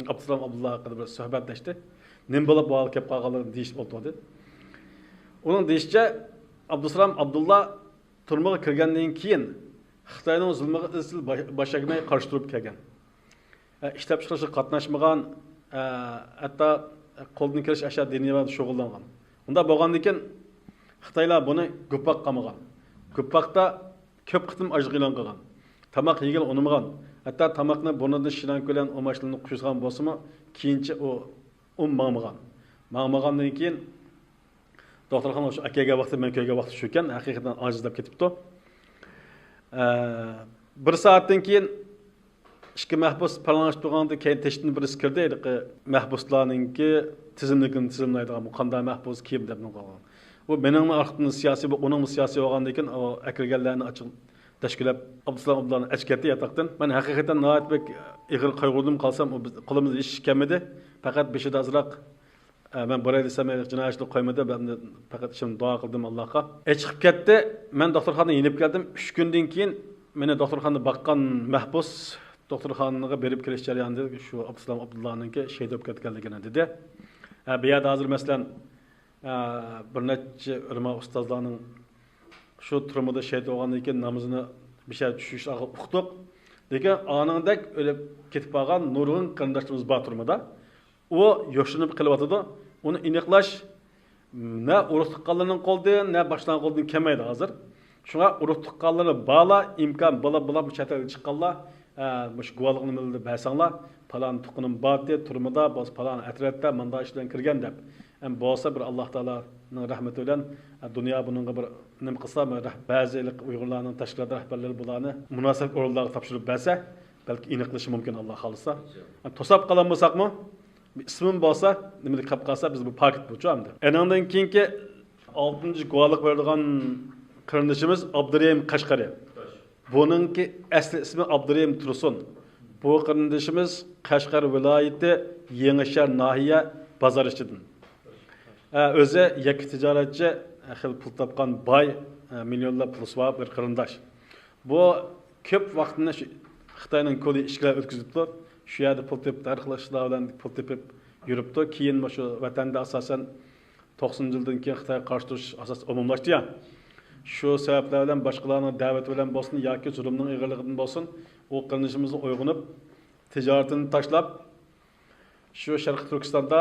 ئابدۇسالام ئابدۇللا ھەققىدە بىر سۆھبەتلەشتى. نېمە بولۇپ بۇ ھالغا كەپ قالغانلىقىنى دېيىشىپ ئولتۇردى. ئۇنىڭ دېيىشىچە، ئابدۇسالام ئابدۇللا تۈرمىگە كىرگەندىن كېيىن خىتاينىڭ زۇلمىغا ئىزچىل باش، باش ئەگمەي قارشى تۇرۇپ كەلگەن. ئە، ئىشلەپچىقىرىشقا قاتناشمىغان، ئە، ھەتتا قولدىن كېلىشىچە ئەشيا دىنىي بىلەن شۇغۇللانغان. ئۇنداق بولغاندىكىن خىتايلار بۇنى گۇپپاق قامىغان. گۇپپاقتا كۆپ قېتىم ئاچلىق ئېلان قىلغان. تاماق يېگىلى ئۇنىمىغان. ھەتتا تاماقنى بۇرنىدىن شىلانكا بىلەن ئۇماچلىرىنى قۇيسىغان بولسىمۇ، كېيىنچە ئۇ، ئۇ ماڭمىغان. ماڭمىغاندىن كېيىن دوختۇرخانىغا شۇ ئەكەلگەن ۋاقتى، مەن كۆرگەن ۋاقتى شۇكەن، ھەقىقەتەن ئاجىزلاپ كېتىپتۇ. ئە، بىر سائەتتىن كېيىن ئىككى مەھبۇس پاراڭلىشىپ تۇرغاندا كېيىن تېشىدىن بىرسى كىردى، ھېلىقى مەھبۇسلارنىڭكى تىزىملىكىنى تىزىملايدىغان، بۇ قانداق مەھبۇس، كىم دەپ قالغان. بۇ مېنىڭمۇ ئارقىدىن سىياسىي، بۇ ئۇنىڭمۇ سىياسىي بولغاندىكىن، ئۇ ئەكىرگەنلەرنى ئاچىق تەشكىللەپ، ئابدۇسالام ئابدۇللانى ئەچىپ كەتتى ياتاقتىن. مەن ھەقىقەتەن ناھايىتى بەك ئېغىر قايغۇردۇم، قالسام، ئۇ بىز، قولىمىزدا ھېچ ئىش كەلمىدى. پەقەت بېشىدا ئازراق، ئە، مەن بۇراي دېسەم، جىنايەتچىلەر قويمىدى. مەن پەقەت ئىچىمدە دۇئا قىلدىم ئاللاغا. ئېچىقىپ كەتتى. مەن دوختۇرخانىدىن يېنىپ كەلدىم. ئۈچ كۈندىن كېيىن مېنى دوختۇرخانىدا باققان مەھبۇس دوختۇرخانىغا بېرىپ كېلىش جەريانىدا شۇ ئابدۇسالام ئابدۇللانىڭكى شېھىت بولۇپ كەتكەنلىكىنى دېدى. ئە، بۇ يەردە ھازىر، مەسىلەن، ئە، بىر نەچچە ئۆلىما ئۇستازلارنىڭ شۇ تۈرمىدە شېھىت بولغاندىن كېيىن نامىزىنى بىشەر چۈشۈش ئۇقتۇق. لېكىن ئانىڭدەك ئۆلۈپ كېتىپ قالغان نۇرغۇن قېرىنداشلىرىمىز بار تۈرمىدە. ئۇ يوشۇرۇنۇپ قېلىۋاتىدۇ. ئۇنى ئېنىقلاش نە ئۇرۇق تۇغقانلىرىنىڭ قولىدىن، نە باشقىلارنىڭ قولىدىن كەلمەيدۇ ھازىر. شۇڭا ئۇرۇق تۇغقانلىرى بارلار، ئىمكان بولا، بولا چەت ئەلگە چىققانلار، ئە، مۇشۇ گۇۋاھلىقنى مىللىتىگە بەرسەڭلار، پالان تۇغقىنىم بارتى، تۈرمىدە، بولسا پالان ئەترەتتە، مۇنداق ئىش بىلەن كىرگەن دەپ. ئەم بولسا بىر ئاللا تائالانىڭ رەھمىتى بىلەن، ئە، دۇنيا بۇنىڭغا بىر نېمە قىلسا، بەزى ئۇيغۇرلارنىڭ تەشكىلات رەھبەرلىرى بۇلارنى مۇناسىپ ئورۇنلارغا تاپشۇرۇپ بەرسە، بەلكى ئېنىقلىشى مۇمكىن، ئاللا خالىسا. ئەم، توساپ قالالمىساقمۇ، ئىسمىم بولسا، نېمىدە كەپ قالسا، بىز بۇ پاكىت بۇچۇ ئەمدى. ئېنىڭدىن كېيىنكى ئالتىنچى گۇۋاھلىق بېرىدىغان قېرىندىشىمىز ئابدۇرېھىم قەشقەرى. بۇنىڭكى ئەسلى ئىسمى ئابدۇرېھىم تۇرسۇن. بۇ قېرىندىشىمىز قەشقەر ۋىلايىتى يېڭىشەھەر ناھىيە بازار ئىچىدىن. ئە، ئۆزى يەككە تىجارەتچى، خېلى پۇل تاپقان باي، ئە، مىليونلار پۇلى بار بىر قېرىنداش. بۇ كۆپ ۋاقتىنى شۇ خىتاينىڭ كولى ئىچىگە ئۆتكۈزۈپتۇ. شۇ يەردە پۇل تېپىپ، ھەر خىل ئىشلار بىلەن پۇل تېپىپ يۈرۈپتۇ. كېيىن مۇشۇ ۋەتەندە ئاساسەن توقسىنىنچى يىلدىن كېيىن خىتايغا قارشى تۇرۇش ئاساس ئومۇملاشتى يا. شۇ سەۋەبلەر بىلەن باشقىلارنىڭ دەۋىتى بىلەن بولسۇن ياكى زۇلۇمنىڭ ئېغىرلىقىدىن بولسۇن، ئۇ قېرىندىشىمىز ئويغىنىپ، تىجارىتىنى تاشلاپ، شۇ شەرقىي تۈركىستاندا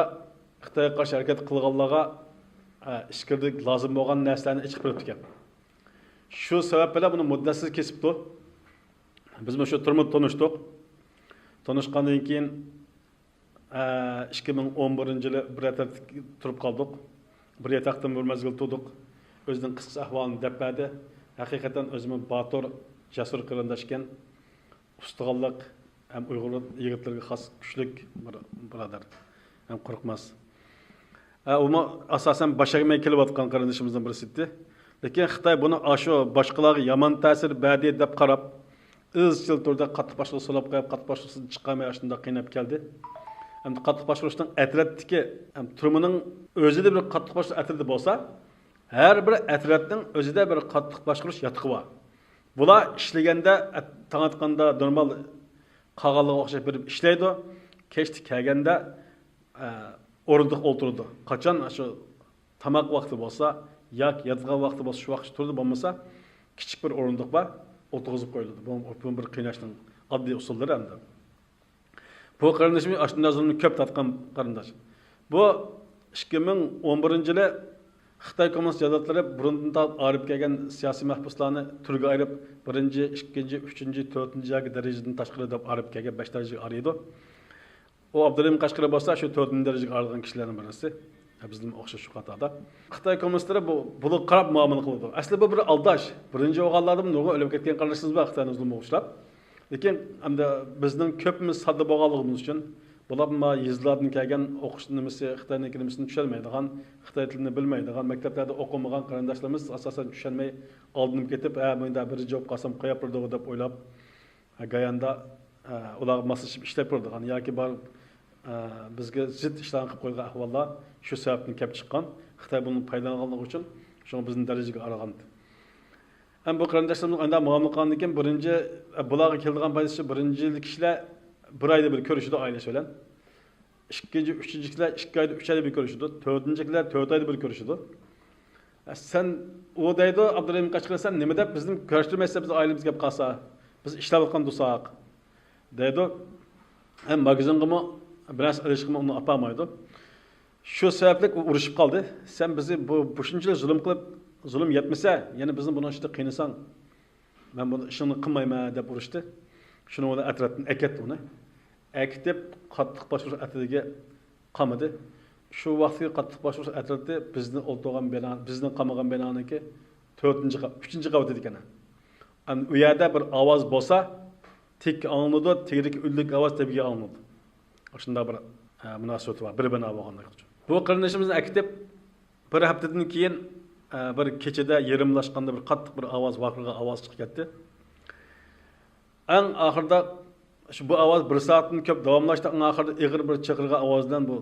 خىتايغا قارشى ھەرىكەت قىلغانلارغا، ئە، ئىچكىرىدە لازىم بولغان نەرسىلەرنى ئېچىپ بېرىپتىكەن. شۇ سەۋەب بىلەن بۇنى مۇددەتسىز كېسىپتۇ. بىز مۇشۇ تۈرمىدە تونۇشتۇق. تونۇشقاندىن كېيىن، ئىككى مىڭ ئون بىرىنچى يىلى بىر ياتاقتا تۇرۇپ قالدۇق. بىر ياتاقتىمۇ بىر مەزگىل تۇردۇق. ئۆزىنىڭ قىسقىچە ئەھۋالىنى دەپ بەردى. ھەقىقەتەن ئۆزىمۇ باتۇر، جەسۇر قېرىنداش ئىكەن. ئۇستىخانلىق ھەم ئۇيغۇر يىگىتلىرىگە خاس كۈچلۈك بىر بۇرادەر. ھەم قورقماس. ئە، ئۇمۇ ئاساسەن باش ئەگمەي كېلىۋاتقان قېرىندىشىمىزدىن بىرسى ئىدى. لېكىن خىتاي بۇنى ئاشۇ باشقىلارغا يامان تەسىر بەردى دەپ قاراپ، ئىزچىل تۈردە قاتتىق باشقۇرۇش سولاپ قويۇپ، قاتتىق باشقۇرۇشتىن چىقارماي ئاشۇنداق قىيناپ كەلدى. ئەمدى قاتتىق باشقۇرۇشنىڭ ئەترەتتىكى، ھەم تۈرمىنىڭ ئۆزىدە بىر قاتتىق باشقۇرۇش ئەترىتى بولسا، ھەر بىر ئەترەتنىڭ ئۆزىدە بىر قاتتىق باشقۇرۇش ياتىقى بار. بۇلار ئىشلىگەندە، ئەت-، تاڭ ئاتقاندا نورمال قالغانلىقىغا ئوخشاش بېرىپ ئىشلەيدۇ. كەچتە كەلگەندە، ئە، ئورۇندۇققا ئولتۇرىدۇ. قاچان شۇ تاماق ۋاقتى بولسا ياكى ياتىدىغان ۋاقتى بولسا، شۇ ۋاقىت تۇرىدۇ، بولمىسا كىچىك بىر ئورۇندۇق بار، ئولتۇرغۇزۇپ قويۇلىدۇ. بۇ، بۇ بىر قىيناشنىڭ ئاددىي ئۇسۇللىرى ئەمدى. بۇ قېرىندىشىمىز ئاشۇنداق زۇلۇمنى كۆپ تارتقان قېرىنداش. بۇ ئىككى مىڭ ئون بىرىنچى يىلى خىتاي كوممۇنىست جازاتلىرى بۇرۇندىن تارتىپ ئايرىپ كەلگەن سىياسىي مەھبۇسلارنى تۈرگە ئايرىپ، بىرىنچى، ئىككىنچى، ئۈچىنچى، تۆتىنچى ياكى دەرىجىدىن تاشقىرى دەپ ئايرىپ كەلگەن بەش دەرىجىگە ئايرىيدۇ. ئۇ ئابدۇرېھىم قەشقىرى بولسا شۇ تۆتىنچى دەرىجىگە ئايرىلغان كىشىلەرنىڭ بىرسى. بىزدىن ئوخشاش شۇ قاتاردا. خىتاي كوممۇنىستلىرى بۇ، بۇلارغا قاراپ مۇئامىلە قىلىدۇ. ئەسلى بۇ بىر ئالداش. بىرىنچى بولغانلاردىن نۇرغۇن ئۆلۈپ كەتكەن قېرىنداشلىرىمىز بار خىتاينىڭ زۇلمىغا ئۇچراپ. لېكىن ئەمدى بىزنىڭ كۆپىمىز ساددا بولغانلىقىمىز ئۈچۈن، بۇلار ما يېزىلاردىن كەلگەن ئوقۇش نېمىسى، خىتاينىڭكى نېمىسىنى چۈشەنمەيدىغان، خىتاي تىلىنى بىلمەيدىغان، مەكتەپلەردە ئوقۇمىغان قېرىنداشلىرىمىز ئاساسەن چۈشەنمەي ئالدىنىپ كېتىپ، ھە، مۇنداق بىرىنچى بولۇپ قالسام قويۇپ بېرىدىغۇ دەپ ئويلاپ، ھە، گاياندا، ھە، ئۇلارغا ماسلىشىپ ئىشلەپ بېرىدىغان ياكى بار، ھە، بىزگە زىت ئىشلارنى قىلىپ قويىدىغان ئەھۋاللار شۇ سەۋەبتىن كەپ چىققان. خىتاي بۇنى پايدىلانغانلىقى ئۈچۈن شۇڭا بىزنى دەرىجىگە ئايرىغان. ھەم بۇ قېرىنداشلىرىمىزنىڭ ئانداق مۇئامىلە قىلغاندىن كېيىن بىرىنچى، بۇلارغا كېلىدىغان پايدىسى، بىرىنچى كىشىلەر بىر ئايدا بىر كۆرۈشىدۇ ئائىلىسى بىلەن. ئىككىنچى، ئۈچىنچى كىشىلەر ئىككى ئايدا، ئۈچ ئايدا بىر كۆرۈشىدۇ. تۆتىنچى كىشىلەر تۆت ئايدا بىر كۆرۈشىدۇ. سەن، ئۇ دەيدۇ، ئابدۇرېھىم قەشقىرى، سەن نېمە دەپ بىزنى كۆرۈشتۈرمەيسەن، بىز ئائىلىمىز كەپ قالسا؟ بىز ئىشلەۋاتقان تۇرساق. دەيدۇ. ھەم ماگىزىنغىمۇ بىر نەرسە ئېلىشقىمۇ ئۇنى ئاپارمايدۇ. شۇ سەۋەبلىك ئۇ ئۇرۇشۇپ قالدى. سەن بىزنى بۇ، بۇ شۇنچىلىك زۇلۇم قىلىپ، زۇلۇم يەتمىسە، يەنە بىزنى بۇنىڭ ئىچىدە قىينىساڭ، مەن بۇنى ئىشىڭنى قىلمايمەن دەپ ئۇرۇشتى. شۇنىڭ بىلەن ئەترەتتىن ئەكەتتى ئۇنى. ئەكېتىپ، قاتتىق باشقۇرۇش ئەترىتىگە قامىدى. شۇ ۋاقىتتىكى قاتتىق باشقۇرۇش ئەترىتى بىزنى ئولتۇرغان بىنا، بىزنى قامىغان بىنانىڭكى تۆتىنچى قا-، ئۈچىنچى قەۋىتىدىكەن. ئەمدى ئۇ يەردە بىر ئاۋاز بولسا، تىك ئاڭلىنىدۇ، تېگىدىكى ئۈنلۈك ئاۋاز تەبىئىي ئاڭلىنىدۇ. ئاشۇنداق بىر، ئە، مۇناسىۋىتى بار، بىر بىنا بولغانلىقى ئۈچۈن. بۇ قېرىندىشىمىزنى ئەكېتىپ، بىر ھەپتىدىن كېيىن، ئە، بىر كېچىدە يېرىملاشقاندا بىر قاتتىق بىر ئاۋاز، ۋارقىرىغان ئاۋاز چىقىپ كەتتى. ئەڭ ئاخىرىدا شۇ بۇ ئاۋاز بىر سائەتتىن كۆپ داۋاملاشتى، ئەڭ ئاخىرىدا ئېغىر بىر چىقىرغان ئاۋاز بىلەن بۇ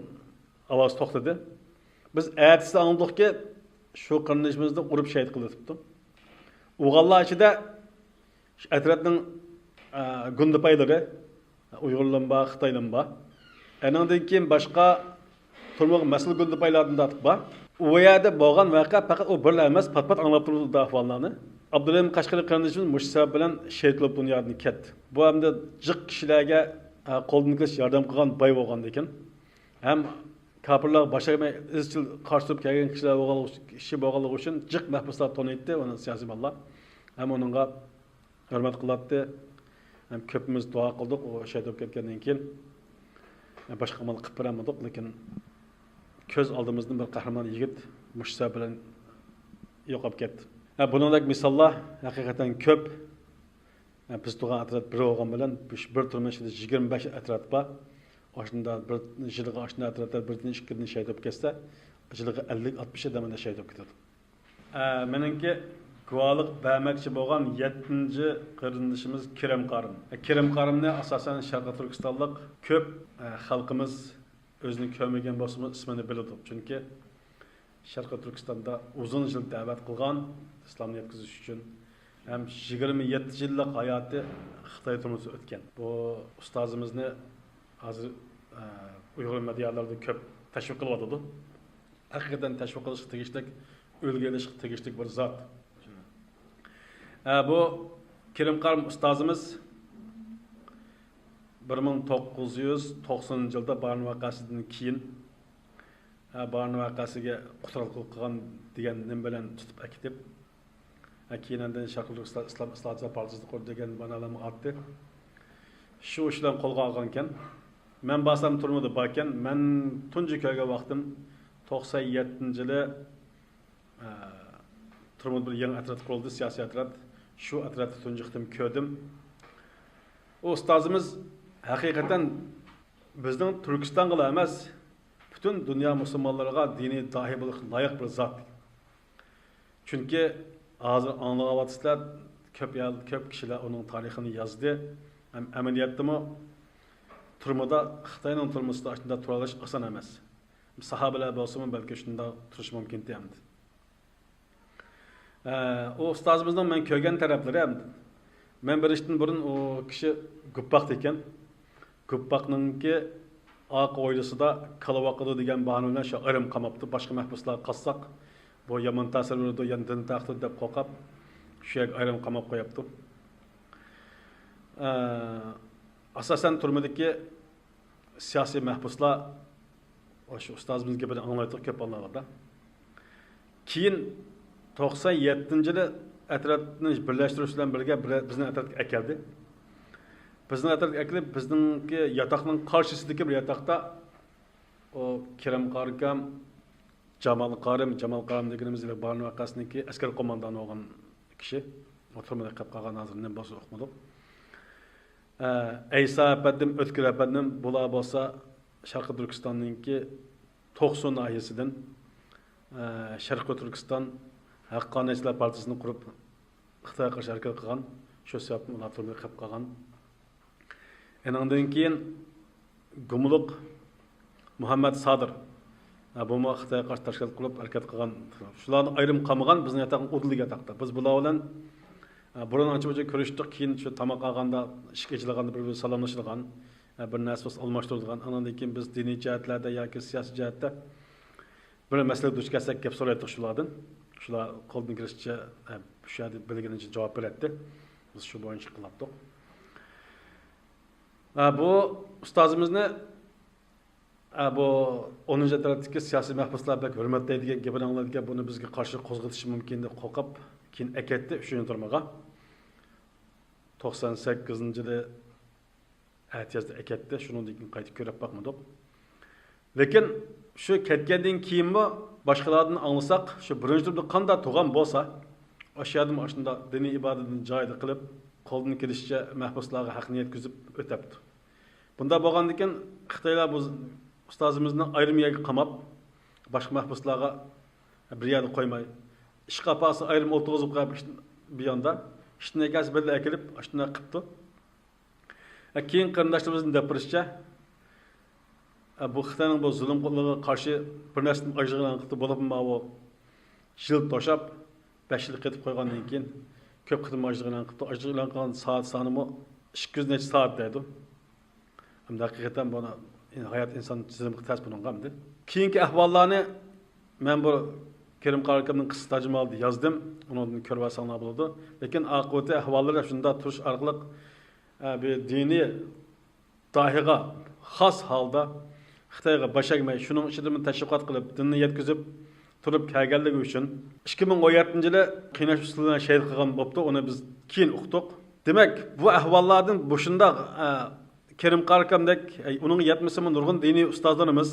ئاۋاز توختىدى. بىز ئەتىسى ئاڭلىدۇقكى، شۇ قېرىندىشىمىزنى ئۇرۇپ شېھىت قىلىۋېتىپتۇ. ئۇرغانلار ئىچىدە شۇ ئەترەتنىڭ، ئە، گۇندىپايلىرى، ئۇيغۇرلىرىمۇ بار، خىتايلىرىمۇ بار. ئەنىڭدىن كېيىن باشقا تۈرمىگە مەسئۇل گۇندىپايلاردىن تارتىپ بار. ئۇ يەردە بولغان ۋەقە پەقەت ئۇ بىرلا ئەمەس، پات-پات ئاڭلاپ تۇرىدۇ ئۇنداق ئەھۋاللارنى. ئابدۇرېھىم قەشقىرى قېرىندىشىمىز مۇشۇ سەۋەب بىلەن شېھىت بولۇپ دۇنيادىن كەتتى. بۇ ئەمدى جىق كىشىلەرگە، ئە، قولدىن كېلىشىچە ياردەم قىلغان باي بولغاندىكىن، ھەم كاپىرلارغا باش ئەگمەي ئىزچىل قارشى تۇرۇپ كەلگەن كىشىلەر بولغانلىقى، كىشى بولغانلىقى ئۈچۈن جىق مەھبۇسلار تونۇيتتى ئۇنى سىياسىي بالىلار. ھەم ئۇنىڭغا ھۆرمەت قىلاتتى. ھەم كۆپىمىز دۇئا قىلدۇق، ئۇ شېھىت بولۇپ كەتكەندىن كېيىن. باشقا ئامال قىلىپ بېرەلمىدۇق، لېكىن كۆز ئالدىمىزدىن بىر قەھرىمان يىگىت مۇشۇ سەۋەب بىلەن يوقاپ كەتتى. ھە، بۇنىڭدەك مىساللار ھەقىقەتەن كۆپ. ھە، بىز تۇرغان ئەترەت بىر بولغان بىلەن، بىر تۈرمە ئىچىدە يىگىرمە بەش ئەترەت بار. ئاشۇنداق بىر يىلىغا ئاشۇنداق ئەترەتلەر بىردىن، ئىككىدىن شېھىت بولۇپ كەتسە، يىلىغا ئەللىك، ئاتمىش ئادەم شېھىت بولۇپ كېتىدۇ. ئە، مېنىڭكى گۇۋاھلىق بەرمەكچى بولغان يەتتىنچى قېرىندىشىمىز كېرەم قارىم. ئە، كېرەم قارىمنى ئاساسەن شەرقىي تۈركىستانلىق كۆپ، ئە، خەلقىمىز ئۆزىنى كۆرمىگەن بولسىمۇ ئىسمىنى بىلىدۇ. چۈنكى شەرقىي تۈركىستاندا ئۇزۇن يىل دەۋەت قىلغان ئىسلامنى يەتكۈزۈش ئۈچۈن ھەم يىگىرمە يەتتە يىللىق ھاياتى خىتاي تۈرمىسىدە ئۆتكەن. بۇ ئۇستازىمىزنى ھازىر، ئە، ئۇيغۇر مېدىيالىرىدا كۆپ تەشۋىق قىلىۋاتىدۇ. ھەقىقەتەن تەشۋىق قىلىشقا تېگىشلىك، ئۈلگە ئېلىشقا تېگىشلىك بىر زات. ئە، بۇ كېرىم قارىم ئۇستازىمىز بىر مىڭ توققۇز يۈز توقسىنىنچى يىلدا بارىن ۋەقەسىدىن كېيىن، ئە، بارىن ۋەقەسىگە قۇتراتقۇلۇق قىلغان دېگەن نېمە بىلەن تۇتۇپ ئەكېتىپ، ھە، كېيىن ئاندىن شەرقىي تۈركىستان ئىسلام ئىسلاھاتچىلار پارتىيىسىنى قۇردى دېگەن مانالارمۇ ئاتتى. شۇ ئىش بىلەن قولغا ئالغانىكەن. مەن بارسام تۈرمىدە باركەن. مەن تۇنجى كۆرگەن ۋاقتىم توقسان يەتتىنچى يىلى، ئە، تۈرمىدە بىر يېڭى ئەترەت قۇرۇلدى، سىياسىي ئەترەت. شۇ ئەترەتنى تۇنجى قېتىم كۆردۈم. ئۇ ئۇستازىمىز ھەقىقەتەن بىزنىڭ تۈركىستانغىلا ئەمەس، پۈتۈن دۇنيا مۇسۇلمانلىرىغا دىنىي داھىي بولۇشقا لايىق بىر زات. چۈنكى ھازىر ئاڭلىۋاتىسىلەر، كۆپ يەر، كۆپ كىشىلەر ئۇنىڭ تارىخىنى يازدى. ھەم ئەمەلىيەتتىمۇ تۈرمىدە، خىتاينىڭ تۈرمىسىدە ئاشۇنداق تۇرالاش ئاسان ئەمەس. ساھابىلەر بولسىمۇ بەلكى شۇنداق تۇرۇشى مۇمكىنتى ئەمدى. ئە، ئۇ ئۇستازىمىزنىڭ مەن كۆرگەن تەرەپلىرى ئەمدى. مەن بېرىشتىن بۇرۇن ئۇ كىشى گۇپپاقتا ئىكەن. گۇپپاقنىڭكى ئارقا ھويلىسىدا كالا باقىدۇ دېگەن باھانە بىلەن شۇ ئايرىم قاماپتۇ. باشقا مەھبۇسلارغا قالساق، بۇ يامان تەسىر بېرىدۇ، يەنە دىن تارقىتىدۇ دەپ قورقۇپ، شۇ يەرگە ئايرىم قاماپ قويۇپتۇ. ئە، ئاساسەن تۈرمىدىكى سىياسىي مەھبۇسلار، شۇ ئۇستازىمىزنىڭ گېپىنى ئاڭلايتتۇق كۆپ ھاللاردا. كېيىن توقسان يەتتىنچى يىلى ئەترەتنى بىرلەشتۈرۈش بىلەن بىرگە بىر-، بىزنى ئەترەتكە ئەكەلدى. بىزنى ئەترەتكە ئەكېلىپ، بىزنىڭكى ياتاقنىڭ قارشىسىدىكى بىر ياتاقتا ئۇ كېرەم قارىكام، جامال قارىم، جامال قارىم دېگىنىمىز بارىن ۋەقەسىنىڭكى ئەسكەر قوماندانى بولغان كىشى. ئۇ تۈرمىدە قېلىپ قالغان، ھازىر نېمە بولسا ئۇقمىدۇق. ئە، ئەيسا ئەپەندىم، ئۆتكۈر ئەپەندىم، بۇلار بولسا شەرقىي تۈركىستاننىڭكى توقسۇ ناھىيەسىدىن، ئە، شەرقىي تۈركىستان ھەققانىيەتچىلەر پارتىيىسىنى قۇرۇپ، خىتايغا قارشى ھەرىكەت قىلغان، شۇ سەۋەبتىن ئۇلار تۈرمىدە قېلىپ قالغان. ئېنىڭدىن كېيىن گۇمۇلۇق مۇھەممەد سادىر، ھە، بۇمۇ خىتايغا قارشى تەشكىلات قۇرۇپ ھەرىكەت قىلغان. شۇلارنى ئايرىم قامىغان، بىزنىڭ ياتاقنىڭ ئۇدۇلىدىكى ياتاقتا. بىز بۇلار بىلەن، ھە، بۇرۇن ئانچە-مۇنچە كۆرۈشتۇق، كېيىن شۇ تاماق ئالغاندا، ئىشىك ئېچىلغاندا بىر-بىرى سالاملىشىدىغان، ھە، بىر نەرسە بولسا ئالماشتۇرىدىغان. ئانىڭدىن كېيىن بىز دىنىي جەھەتلەردە ياكى سىياسىي جەھەتتە بىر مەسىلىگە دۇچ كەلسەك، گەپ سورايتتۇق شۇلاردىن. شۇلار قولدىن كېلىشىچە، ئە، شۇ يەردە بىلگىنىچە جاۋاب بېرەتتى. بىز شۇ بويىچە قىلاتتۇق. ئە، بۇ ئۇستازىمىزنى، ئە، بۇ ئونىنچى ئەترەتتىكى سىياسىي مەھبۇسلار بەك ھۆرمەتلەيدىكەن، گېپىنى ئاڭلايدىكەن، بۇنى بىزگە قارشى قوزغىتىشى مۇمكىن دەپ قورقۇپ، كېيىن ئەكەتتى ئۈچىنچى تۈرمىگە. توقسان سەككىزىنچى يىلى ئەتىيازدا ئەكەتتى، شۇنىڭدىن كېيىن قايتا كۆرۈپ باقمىدۇق. لېكىن شۇ كەتكەندىن كېيىنمۇ باشقىلاردىن ئاڭلىساق، شۇ بىرىنچى تۈرمىدە قانداق تۇرغان بولسا، ئاشۇ يەردىمۇ ئاشۇنداق دىنىي ئىبادىتىنى جايىدا قىلىپ، قولدىن كېلىشىچە مەھبۇسلارغا ھەقنى يەتكۈزۈپ ئۆتەپتۇ. بۇنداق بولغاندىن كېيىن خىتايلار بۇ ئۇستازىمىزنى ئايرىم يەرگە قاماپ، باشقا مەھبۇسلارغا بىر يەردە قويماي، ئىشقا ئاپارسا ئايرىم ئولتۇرغۇزۇپ قويۇپ، بۇ ياندا ئىشتىن ئەكەلسە بىللە ئەكېلىپ، ئاشۇنداق قىپتۇ. كېيىن قېرىنداشلىرىمىزنىڭ دەپ بېرىشىچە، بۇ خىتاينىڭ بۇ زۇلۇملىرىغا قارشى بىر نەرسىدىن ئاجرىغان قىپتۇ، بولۇپمۇ ماۋۇ يىل توشاپ، بەش يىل قېتىپ قويغاندىن كېيىن كۆپ قېتىم ئاجرىغان قىپتۇ، ئاجرىغان قىلغان سائەت سانىمۇ ئىككى يۈز نەچچە سائەت دەيدۇ. ئەمدى ھەقىقەتەن بۇنى ھايات ئىنسان تىزىمغا تەس بۇنىڭغا ئەمدى. كېيىنكى ئەھۋاللارنى مەن بۇ كېرىم قارىكىمنىڭ قىسقا تەرجىمىھالىدا يازدىم. ئۇنىڭدىن كۆرۈۋالساڭلار بولىدۇ. لېكىن ئاقىۋىتى ئەھۋاللىرى شۇنداق تۇرۇش ئارقىلىق، ئە، بۇ دىنىي داھىيغا خاس ھالدا خىتايغا باش ئەگمەي، شۇنىڭ ئىچىدىمۇ تەشۋىقات قىلىپ، دىننى يەتكۈزۈپ تۇرۇپ كەلگەنلىكى ئۈچۈن ئىككى مىڭ ئون يەتتىنچى يىلى قىيناش ئۇسۇلى بىلەن شېھىت قىلغان بوپتۇ. ئۇنى بىز كېيىن ئۇقتۇق. دېمەك، بۇ ئەھۋاللاردىن مۇشۇنداق، ئە، كېرىم قارىكامدەك، ئەي، ئۇنىڭغا يەتمىسىمۇ نۇرغۇن دىنىي ئۇستازلىرىمىز،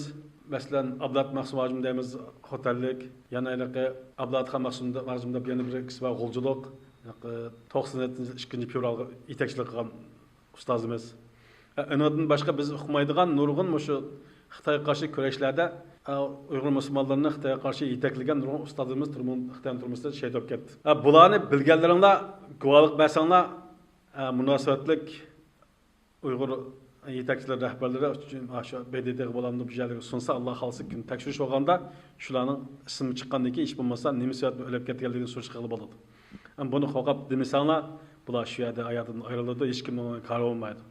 مەسىلەن، ئابلەت مەخسۇم ھاجىم دەيمىز، خوتەنلىك، يەنە ھېلىقى ئابلەتخان مەخسۇم دە-، ھاجىم دەپ يەنە بىر كىشى بار، غۇلجىلىق، ھېلىقى توقسان يەتتىنچى يىل ئىككىنچى فېۋرالغا يېتەكچىلىك قىلغان ئۇستازىمىز. ئە، ئۇنىڭدىن باشقا بىز ئۇقمايدىغان نۇرغۇن مۇشۇ خىتايغا قارشى كۈرەشلەردە، ئە، ئۇيغۇر مۇسۇلمانلىرىنى خىتايغا قارشى يېتەكلىگەن نۇرغۇن ئۇستازلىرىمىز تۈرمە-، خىتاينىڭ تۈرمىسىدە شېھىت بولۇپ كەتتى. ئە، بۇلارنى بىلگەنلىرىڭلار گۇۋاھلىق بەرسەڭلار، ئە، مۇناسىۋەتلىك ئۇيغۇر يېتەكچىلىرى، رەھبەرلىرى ئۈچۈن، ھا، شۇ ب د ت غا بولامدۇ، بۇ يەرلەرگە سۇنسا، ئاللا خالىسا، كۈن تەكشۈرۈش بولغاندا شۇلارنىڭ ئىسمى چىققاندىن كېيىن، ھېچ بولمىسا نېمە سەۋەبتىن ئۆلۈپ كەتكەنلىكىنى سۈرۈشتە قىلغىلى بولىدۇ. ئەمما بۇنى قورقۇپ دېمىسەڭلار، بۇلار شۇ يەردە ھاياتىدىن ئايرىلىدۇ، ھېچكىمنىڭ ئۇنىڭغا كارى بولمايدۇ.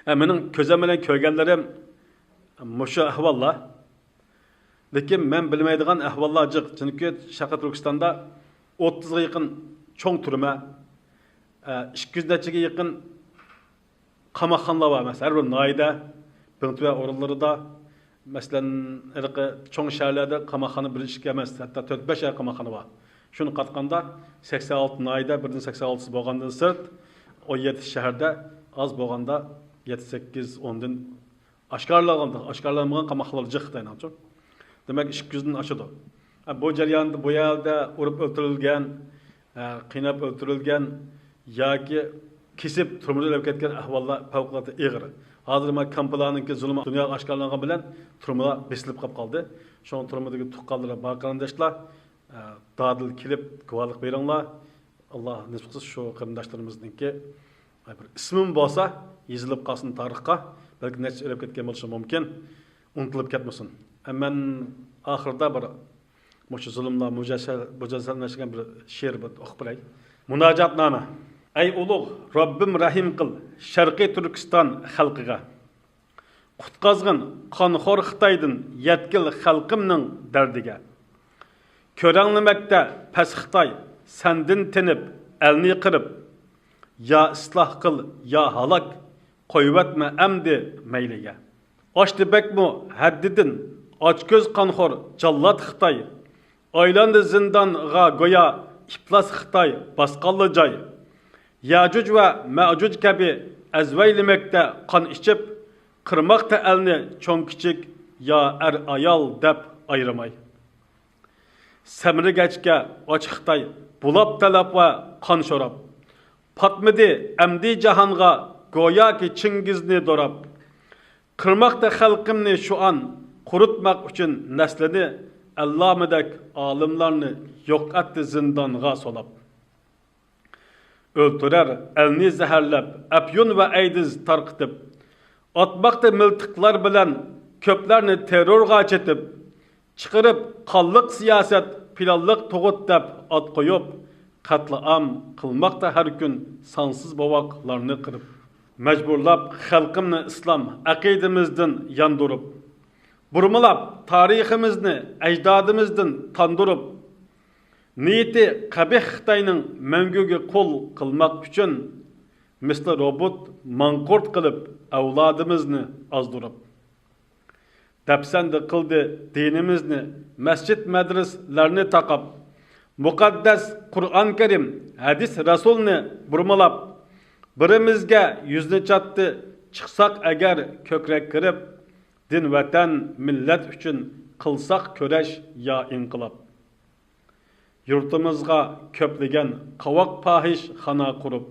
ئە، مېنىڭ كۆزۈم بىلەن كۆرگەنلىرىم مۇشۇ ئەھۋاللار. لېكىن مەن بىلمەيدىغان ئەھۋاللار جىق. چۈنكى شەرقىي تۈركىستاندا ئوتتۇزغا يېقىن چوڭ تۈرمە، ئە، ئىككى يۈز نەچچىگە يېقىن قاماقخانىلار بار ئەمەس. ھەر بىر ناھىيەدە، بىڭتۈەن ئورۇنلىرىدا، مەسىلەن، ھېلىقى چوڭ شەھەرلەردە قاماقخانا بىر ئىككى ئەمەس، ھەتتا تۆت بەش قاماقخانا بار. شۇنى قاتقاندا سەكسەن ئالتە ناھىيەدە، بىردىن سەكسەن ئالتىسى بولغاندىن سىرت، ئون يەتتە شەھەردە ئاز بولغاندا يەتتە سەككىز ئوندىن ئاشكارىلانغان، ئاشكارىلانمىغان قاماقلار جىق خىتاينىڭچۇ. دېمەك، ئىككى يۈزدىن ئاشىدۇ. ئە، بۇ جەرياندا بۇ يەردە ئۇرۇپ ئۆلتۈرۈلگەن، ئە، قىيناپ ئۆلتۈرۈلگەن ياكى كېسىپ تۈرمىدە ئۆلۈپ كەتكەن ئەھۋاللار پەۋقۇلئاددە ئېغىر. ھازىر مانا كامپلارنىڭكى زۇلۇمى دۇنياغا ئاشكارىلانغان بىلەن تۈرمىلەر بېسىلىپ قاپ قالدى. شۇڭا تۈرمىدىكى تۇغقانلىرى بار قېرىنداشلار، ئە، دادىل كېلىپ گۇۋاھلىق بېرىڭلار. ئاللا نېسىپ قىلسا، شۇ قېرىنداشلىرىمىزنىڭكى بىر ئىسمىمۇ بولسا يېزىلىپ قالسۇن تارىخقا. بەلكى نەچچە ئۆلۈپ كەتكەن بولۇشى مۇمكىن، ئۇنتۇلۇپ كەتمىسۇن. ئە، مەن ئاخىرىدا بىر مۇشۇ زۇلۇملار مۇجەسسە-، مۇجەسسەملەشكەن بىر شېئىر بىر ئوقۇپ بېرەي. مۇناجاتنامە. ئەي ئۇلۇغ رەببىم، رەھىم قىل شەرقىي تۈركىستان خەلقىگە. قۇتقازغىن قانخور خىتايدىن يەتكىل خەلقىمنىڭ دەردىگە. كۆرەڭلىمەكتە پەس خىتاي سەندىن تېنىپ ئەلنى قىرىپ. يا ئىسلاھ قىل، يا ھالاك، قويۇۋەتمە ئەمدى مەيلىگە. ئاشتى بەكمۇ ھەددىدىن ئاچكۆز قانخور جاللات خىتاي. ئايلاندى زىندانغا گويا ئىپلاس خىتاي باسقانلا جاي. يەجۇج ۋە مەجۇج كەبى ئەزۋەيلىمەكتە قان ئىچىپ، قىرماقتا ئەلنى چوڭ-كىچىك، يا ئەر-ئايال دەپ ئايرىماي. سەمرىگەچكە ئاچ خىتاي بۇلاپ تەلەپ ۋە قان شوراپ. پاتمىدى ئەمدى جاھانغا گوياكى چىڭگىزنى دوراپ. قىرماقتا خەلقىمنى شۇئان قۇرۇتماق ئۈچۈن نەسلىنى، ئەللامىدەك ئالىملارنى يوق ئەتتى زىندانغا سولاپ. ئۆلتۈرەر ئەلنى زەھەرلەپ، ئەپيۈن ۋە ئەيدىز تارقىتىپ، ئاتماقتا مىلتىقلار بىلەن كۆپلەرنى تېررورغا چېتىپ، چىقىرىپ قانلىق سىياسەت، پىلانلىق تۇغۇت دەپ ئات قويۇپ، قەتلىئام قىلماقتا ھەر كۈن سانسىز بوۋاقلارنى قىرىپ. مەجبۇرلاپ خەلقىمنى ئىسلام ئەقىدىمىزدىن ياندۇرۇپ، بۇرمىلاپ تارىخىمىزنى ئەجدادىمىزدىن تاندۇرۇپ، نىيىتى قەبىھ خىتاينىڭ مەڭگۈگە قۇل قىلماق ئۈچۈن، مىسلى روبوت ماڭقۇرت قىلىپ ئەۋلادىمىزنى ئازدۇرۇپ. دەپسەندە قىلدى دىنىمىزنى، مەسچىت مەدرىسىلەرنى تاقاپ، مۇقەددەس قۇرئان كەرىم، ھەدىس رەسۇلنى بۇرمىلاپ، بىرىمىزگە يۈزنى چاتتى چىقساق ئەگەر كۆكرەك كىرىپ، دىن ۋەتەن مىللەت ئۈچۈن قىلساق كۈرەش يا ئىنقىلاب. يۇرتىمىزغا كۆپلىگەن قاۋاق پاھىشخانا قۇرۇپ،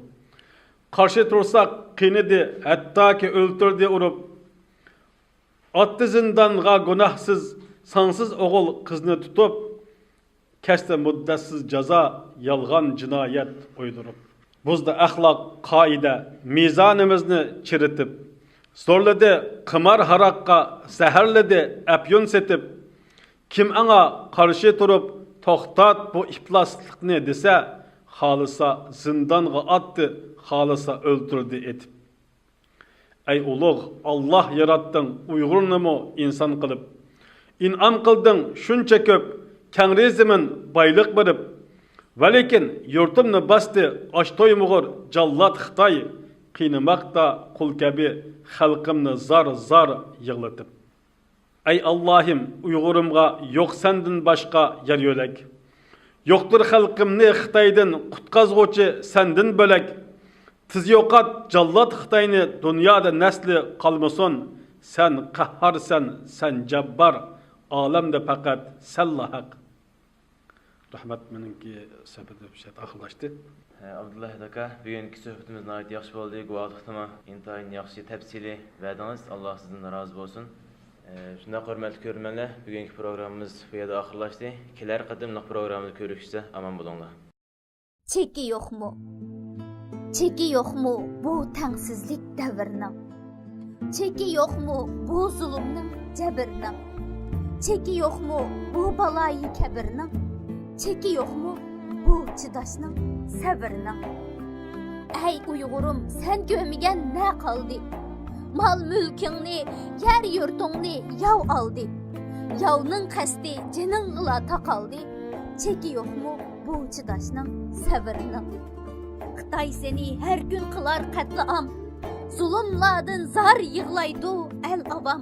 قارشى تۇرساق قىينىدى، ھەتتاكى ئۆلتۈردى ئۇرۇپ. ئاتتى زىندانغا گۇناھسىز، سانسىز ئوغۇل قىزنى تۇتۇپ. كەچتە مۇددەتسىز جازا، يالغان جىنايەت ئويدۇرۇپ. بۇزدى ئەخلاق قائىدە، مىزانىمىزنى چىرىتىپ. زورلىدى قىمار ھاراققا، زەھەرلىدى ئەپيۈن سېتىپ. كىم ئاڭا قارشى تۇرۇپ، توختات بۇ ئىپلاسلىقنى دېسە، خالىسا زىندانغا ئاتتى، خالىسا ئۆلتۈردى ئېتىپ. ئەي ئۇلۇغ، ئاللاھ ياراتتىڭ ئۇيغۇرنىمۇ ئىنسان قىلىپ. ئىنئام قىلدىڭ شۇنچە كۆپ، كەڭرى زېمىن بايلىق بېرىپ. ۋەلىكىن يۇرتۇمنى باستى ئاچ تويمىغۇر جاللات خىتاي، قىينىماقتا قۇل كەبى خەلقىمنى زار-زار يىغلىتىپ. ئەي ئاللاھىم، ئۇيغۇرۇمغا يوق سەندىن باشقا يار يۆلەك. يوقتۇر خەلقىمنى خىتايدىن قۇتقازغۇچى سەندىن بۆلەك. تېز يوقات جاللات خىتاينى، دۇنيادا نەسلى قالمىسۇن. سەن قەھھارسەن، سەن جاببار، ئالەمدە پەقەت سەنلا ھەق. رەھمەت، مېنىڭكى سۆھبىتىم شۇ يەردە ئاخىرلاشتى. ھە، ئابدۇللا ئاكا، بۈگۈنكى سۆھبىتىمىز ناھايىتى ياخشى بولدى. گۇۋاھلىقنىمۇ ئىنتايىن ياخشى تەپسىلىي بەردىڭىز. ئاللا سىزدىن رازى بولسۇن. ھە، شۇنداق، ھۆرمەتلىك كۆرۈرمەنلەر، بۈگۈنكى پروگراممىمىز بۇ يەردە ئاخىرلاشتى. كېلەر قېتىملىق پروگراممىدا كۆرۈشكىچە ئامان بولۇڭلار. چېكى يوقمۇ؟ چېكى يوقمۇ بۇ تەڭسىزلىك دەۋرنىڭ؟ چېكى يوقمۇ بۇ زۇلۇمنىڭ، جەبرنىڭ؟ چېكى يوقمۇ بۇ بالايى كەبىرنىڭ؟ چېكى يوقمۇ بۇ چىداشنىڭ، سەۋرنىڭ؟ ئەي ئۇيغۇرۇم، سەن كۆرمىگەن نە قالدى؟ مال-مۈلكۈڭنى، يەر-يۇرتۇڭنى ياۋ ئالدى. ياۋنىڭ قەستى جېنىڭغىلا تاقالدى. چېكى يوقمۇ بۇ چىداشنىڭ، سەۋرنىڭ؟ خىتاي سېنى ھەر كۈن قىلار قەتلىئام. زۇلۇملاردىن زار يىغلايدۇ ئەل-ئاۋام.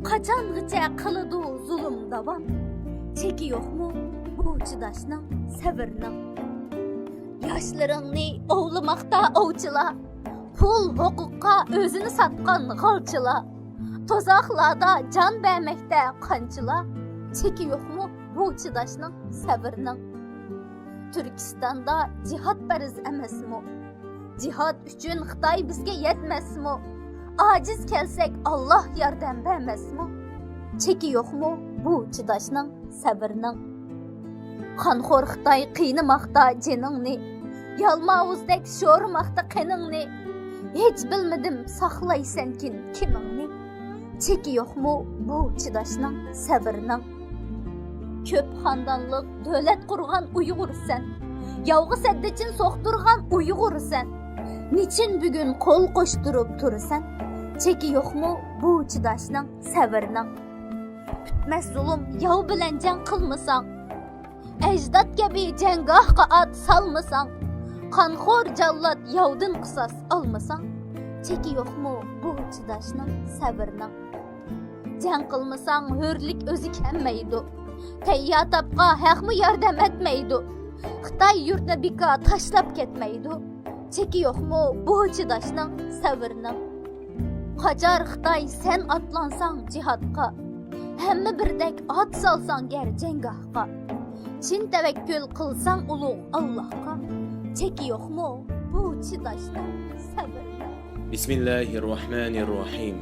قاچانغىچە قىلىدۇ زۇلۇم داۋام؟ چېكى يوقمۇ بۇ چىداشنىڭ، سەۋرنىڭ؟ ياشلىرىڭنى ئوۋلىماقتا ئوۋچىلار، پۇل ھوقۇققا ئۆزىنى ساتقان غالچىلار، تۇزاقلاردا جان بەرمەكتە قانچىلار؟ چېكى يوقمۇ بۇ چىداشنىڭ، سەۋرنىڭ؟ تۈركىستاندا جىھاد پەرز ئەمەسمۇ؟ جىھاد ئۈچۈن خىتاي بىزگە يەتمەسمۇ؟ ئاجىز كەلسەك، ئاللاھ ياردەم بەرمەسمۇ؟ چېكى يوقمۇ بۇ چىداشنىڭ، سەۋرنىڭ؟ قانخور خىتاي قىينىماقتا جېنىڭنى، يالماۋۇزدەك شورىماقتا قېنىڭنى. ھېچ بىلمىدىم ساقلايسەنكىن كىمىڭنى؟ چېكى يوقمۇ بۇ چىداشنىڭ، سەۋرنىڭ؟ كۆپ خاندانلىق دۆلەت قۇرغان ئۇيغۇرسەن، ياۋغا سەددىچىن سوقتۇرغان ئۇيغۇرسەن. نېچۈن بۈگۈن قول قوشتۇرۇپ تۇرىسەن؟ چېكى يوقمۇ بۇ چىداشنىڭ، سەۋرنىڭ؟ پۈتمەس زۇلۇم ياۋ بىلەن جەڭ قىلمىساڭ، ئەجداد كەبى جەڭگاھقا ئات سالمىساڭ، قانخور جاللات ياۋدىن قىساس ئالمىساڭ، چېكى يوقمۇ بۇ چىداشنىڭ، سەۋرنىڭ؟ جەڭ قىلمىساڭ ھۆرلۈك ئۆزى كەلمەيدۇ، تەييار تاپقا ھەقمۇ ياردەم ئەتمەيدۇ، خىتاي يۇرتنى بىكار تاشلاپ كەتمەيدۇ، چېكى يوقمۇ بۇ چىداشنىڭ، سەۋرنىڭ؟ قاچار خىتاي سەن ئاتلانساڭ جىھادقا، ھەممە بىردەك ئات سالساڭ گەر جەڭگاھقا، چىن تەۋەككۈل قىلساڭ ئۇلۇغ ئاللاھقا، چېكى يوقمۇ بۇ چىداشنىڭ، سەۋرنىڭ؟ بىسمىللاھىررەھمانىررەھىم.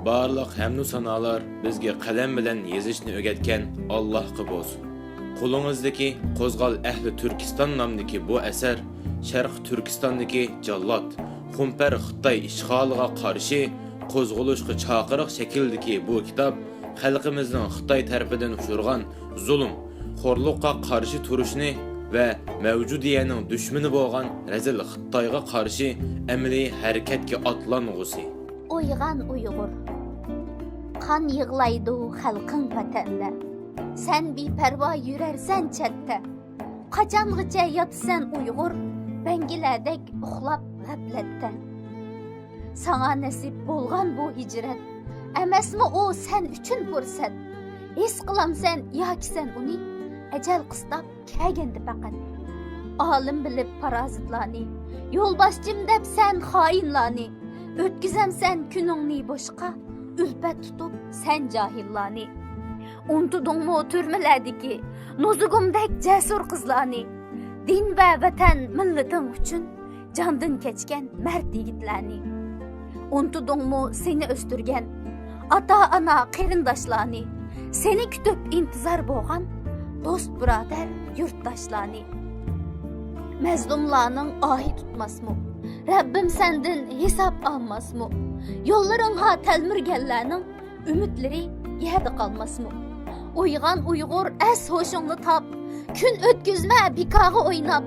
بارلىق ھەمدۇ سانالار بىزگە قەلەم بىلەن يېزىشنى ئۆگەتكەن ئاللاھقا بولسۇن. قولىڭىزدىكى قوزغال ئەھلى تۈركىستان نامىدىكى بۇ ئەسەر شەرقىي تۈركىستاندىكى جاللات، خۇمپەر خىتاي ئىشغالىغا قارشى قوزغىلىشقا چاقىرىق شەكلىدىكى بۇ كىتاب خەلقىمىزنىڭ خىتاي تەرىپىدىن ئۇچرىغان زۇلۇم، خورلۇققا قارشى تۇرۇشنى ۋە مەۋجۇدىيەنىڭ دۈشمىنى بولغان رەزىل خىتايغا قارشى ئەمەلىي ھەرىكەتكە ئاتلانغۇسى. ئويغان ئۇيغۇر، قان يىغلايدۇ خەلقىڭ ۋەتەندە، سەن بىپەرۋا يۈرەرسەن چەتتە. قاچانغىچە ياتىسەن ئۇيغۇر، بەڭگىلەردەك ئۇخلاپ غەپلەتتە؟ ساڭا نەسىپ بولغان بۇ ھىجرەت، ئەمەسمۇ ئۇ سەن ئۈچۈن پۇرسەت؟ ھېس قىلامسەن ياكى سەن ئۇنى، ئەجەل قىستاپ كەلگەندە پەقەت؟ ئالىم بىلىپ پارازىتلارنى، يولباشچىم دەپ سەن خائىنلارنى، ئۆتكۈزەمسەن كۈنۈڭنى بوشقا، ئۈلپەت تۇتۇپ سەن جاھىللارنى؟ ئۇنتۇدۇڭمۇ تۈرمىلەردىكى نۇزۇگۇمدەك جەسۇر قىزلارنى؟ دىن ۋە ۋەتەن مىللىتىڭ ئۈچۈن جاندىن كەچكەن مەرد يىگىتلەرنى. ئۇنتۇدۇڭمۇ سېنى ئۆستۈرگەن ئاتا-ئانا، قېرىنداشلارنى؟ سېنى كۈتۈپ ئىنتىزار بولغان دوست-بۇرادەر، يۇرتداشلارنى؟ مەزلۇملارنىڭ ئاھى تۇتماسمۇ؟ رەببىم سەندىن ھېساب ئالماسمۇ؟ يوللىرىڭغا تەلمۈرگەنلەرنىڭ ئۈمىدلىرى يەردە قالماسمۇ؟ ئويغان ئۇيغۇر، ئەس ھوشۇڭنى تاپ، كۈن ئۆتكۈزمە بىكارغا ئويناپ،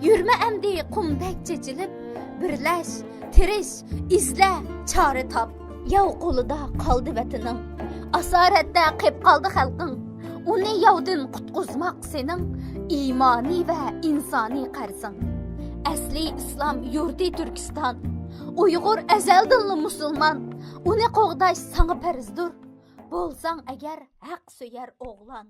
يۈرمە ئەمدى قۇمدەك چېچىلىپ، بىرلەش، تىرىش، ئىزلە، چارە تاپ. ياۋ قولىدا قالدى ۋەتىنىڭ، ئاسارەتتە قېپ قالدى خەلقىڭ. ئۇنى ياۋدىن قۇتقۇزماق سېنىڭ ئىمانىي ۋە ئىنسانىي قەرزىڭ. ئەسلى ئىسلام يۇرتى تۈركىستان، ئۇيغۇر ئەزەلدىنلا مۇسۇلمان. ئۇنى قوغداش ساڭا پەرزدۇر، بولساڭ ئەگەر ھەق سۆيەر ئوغلان.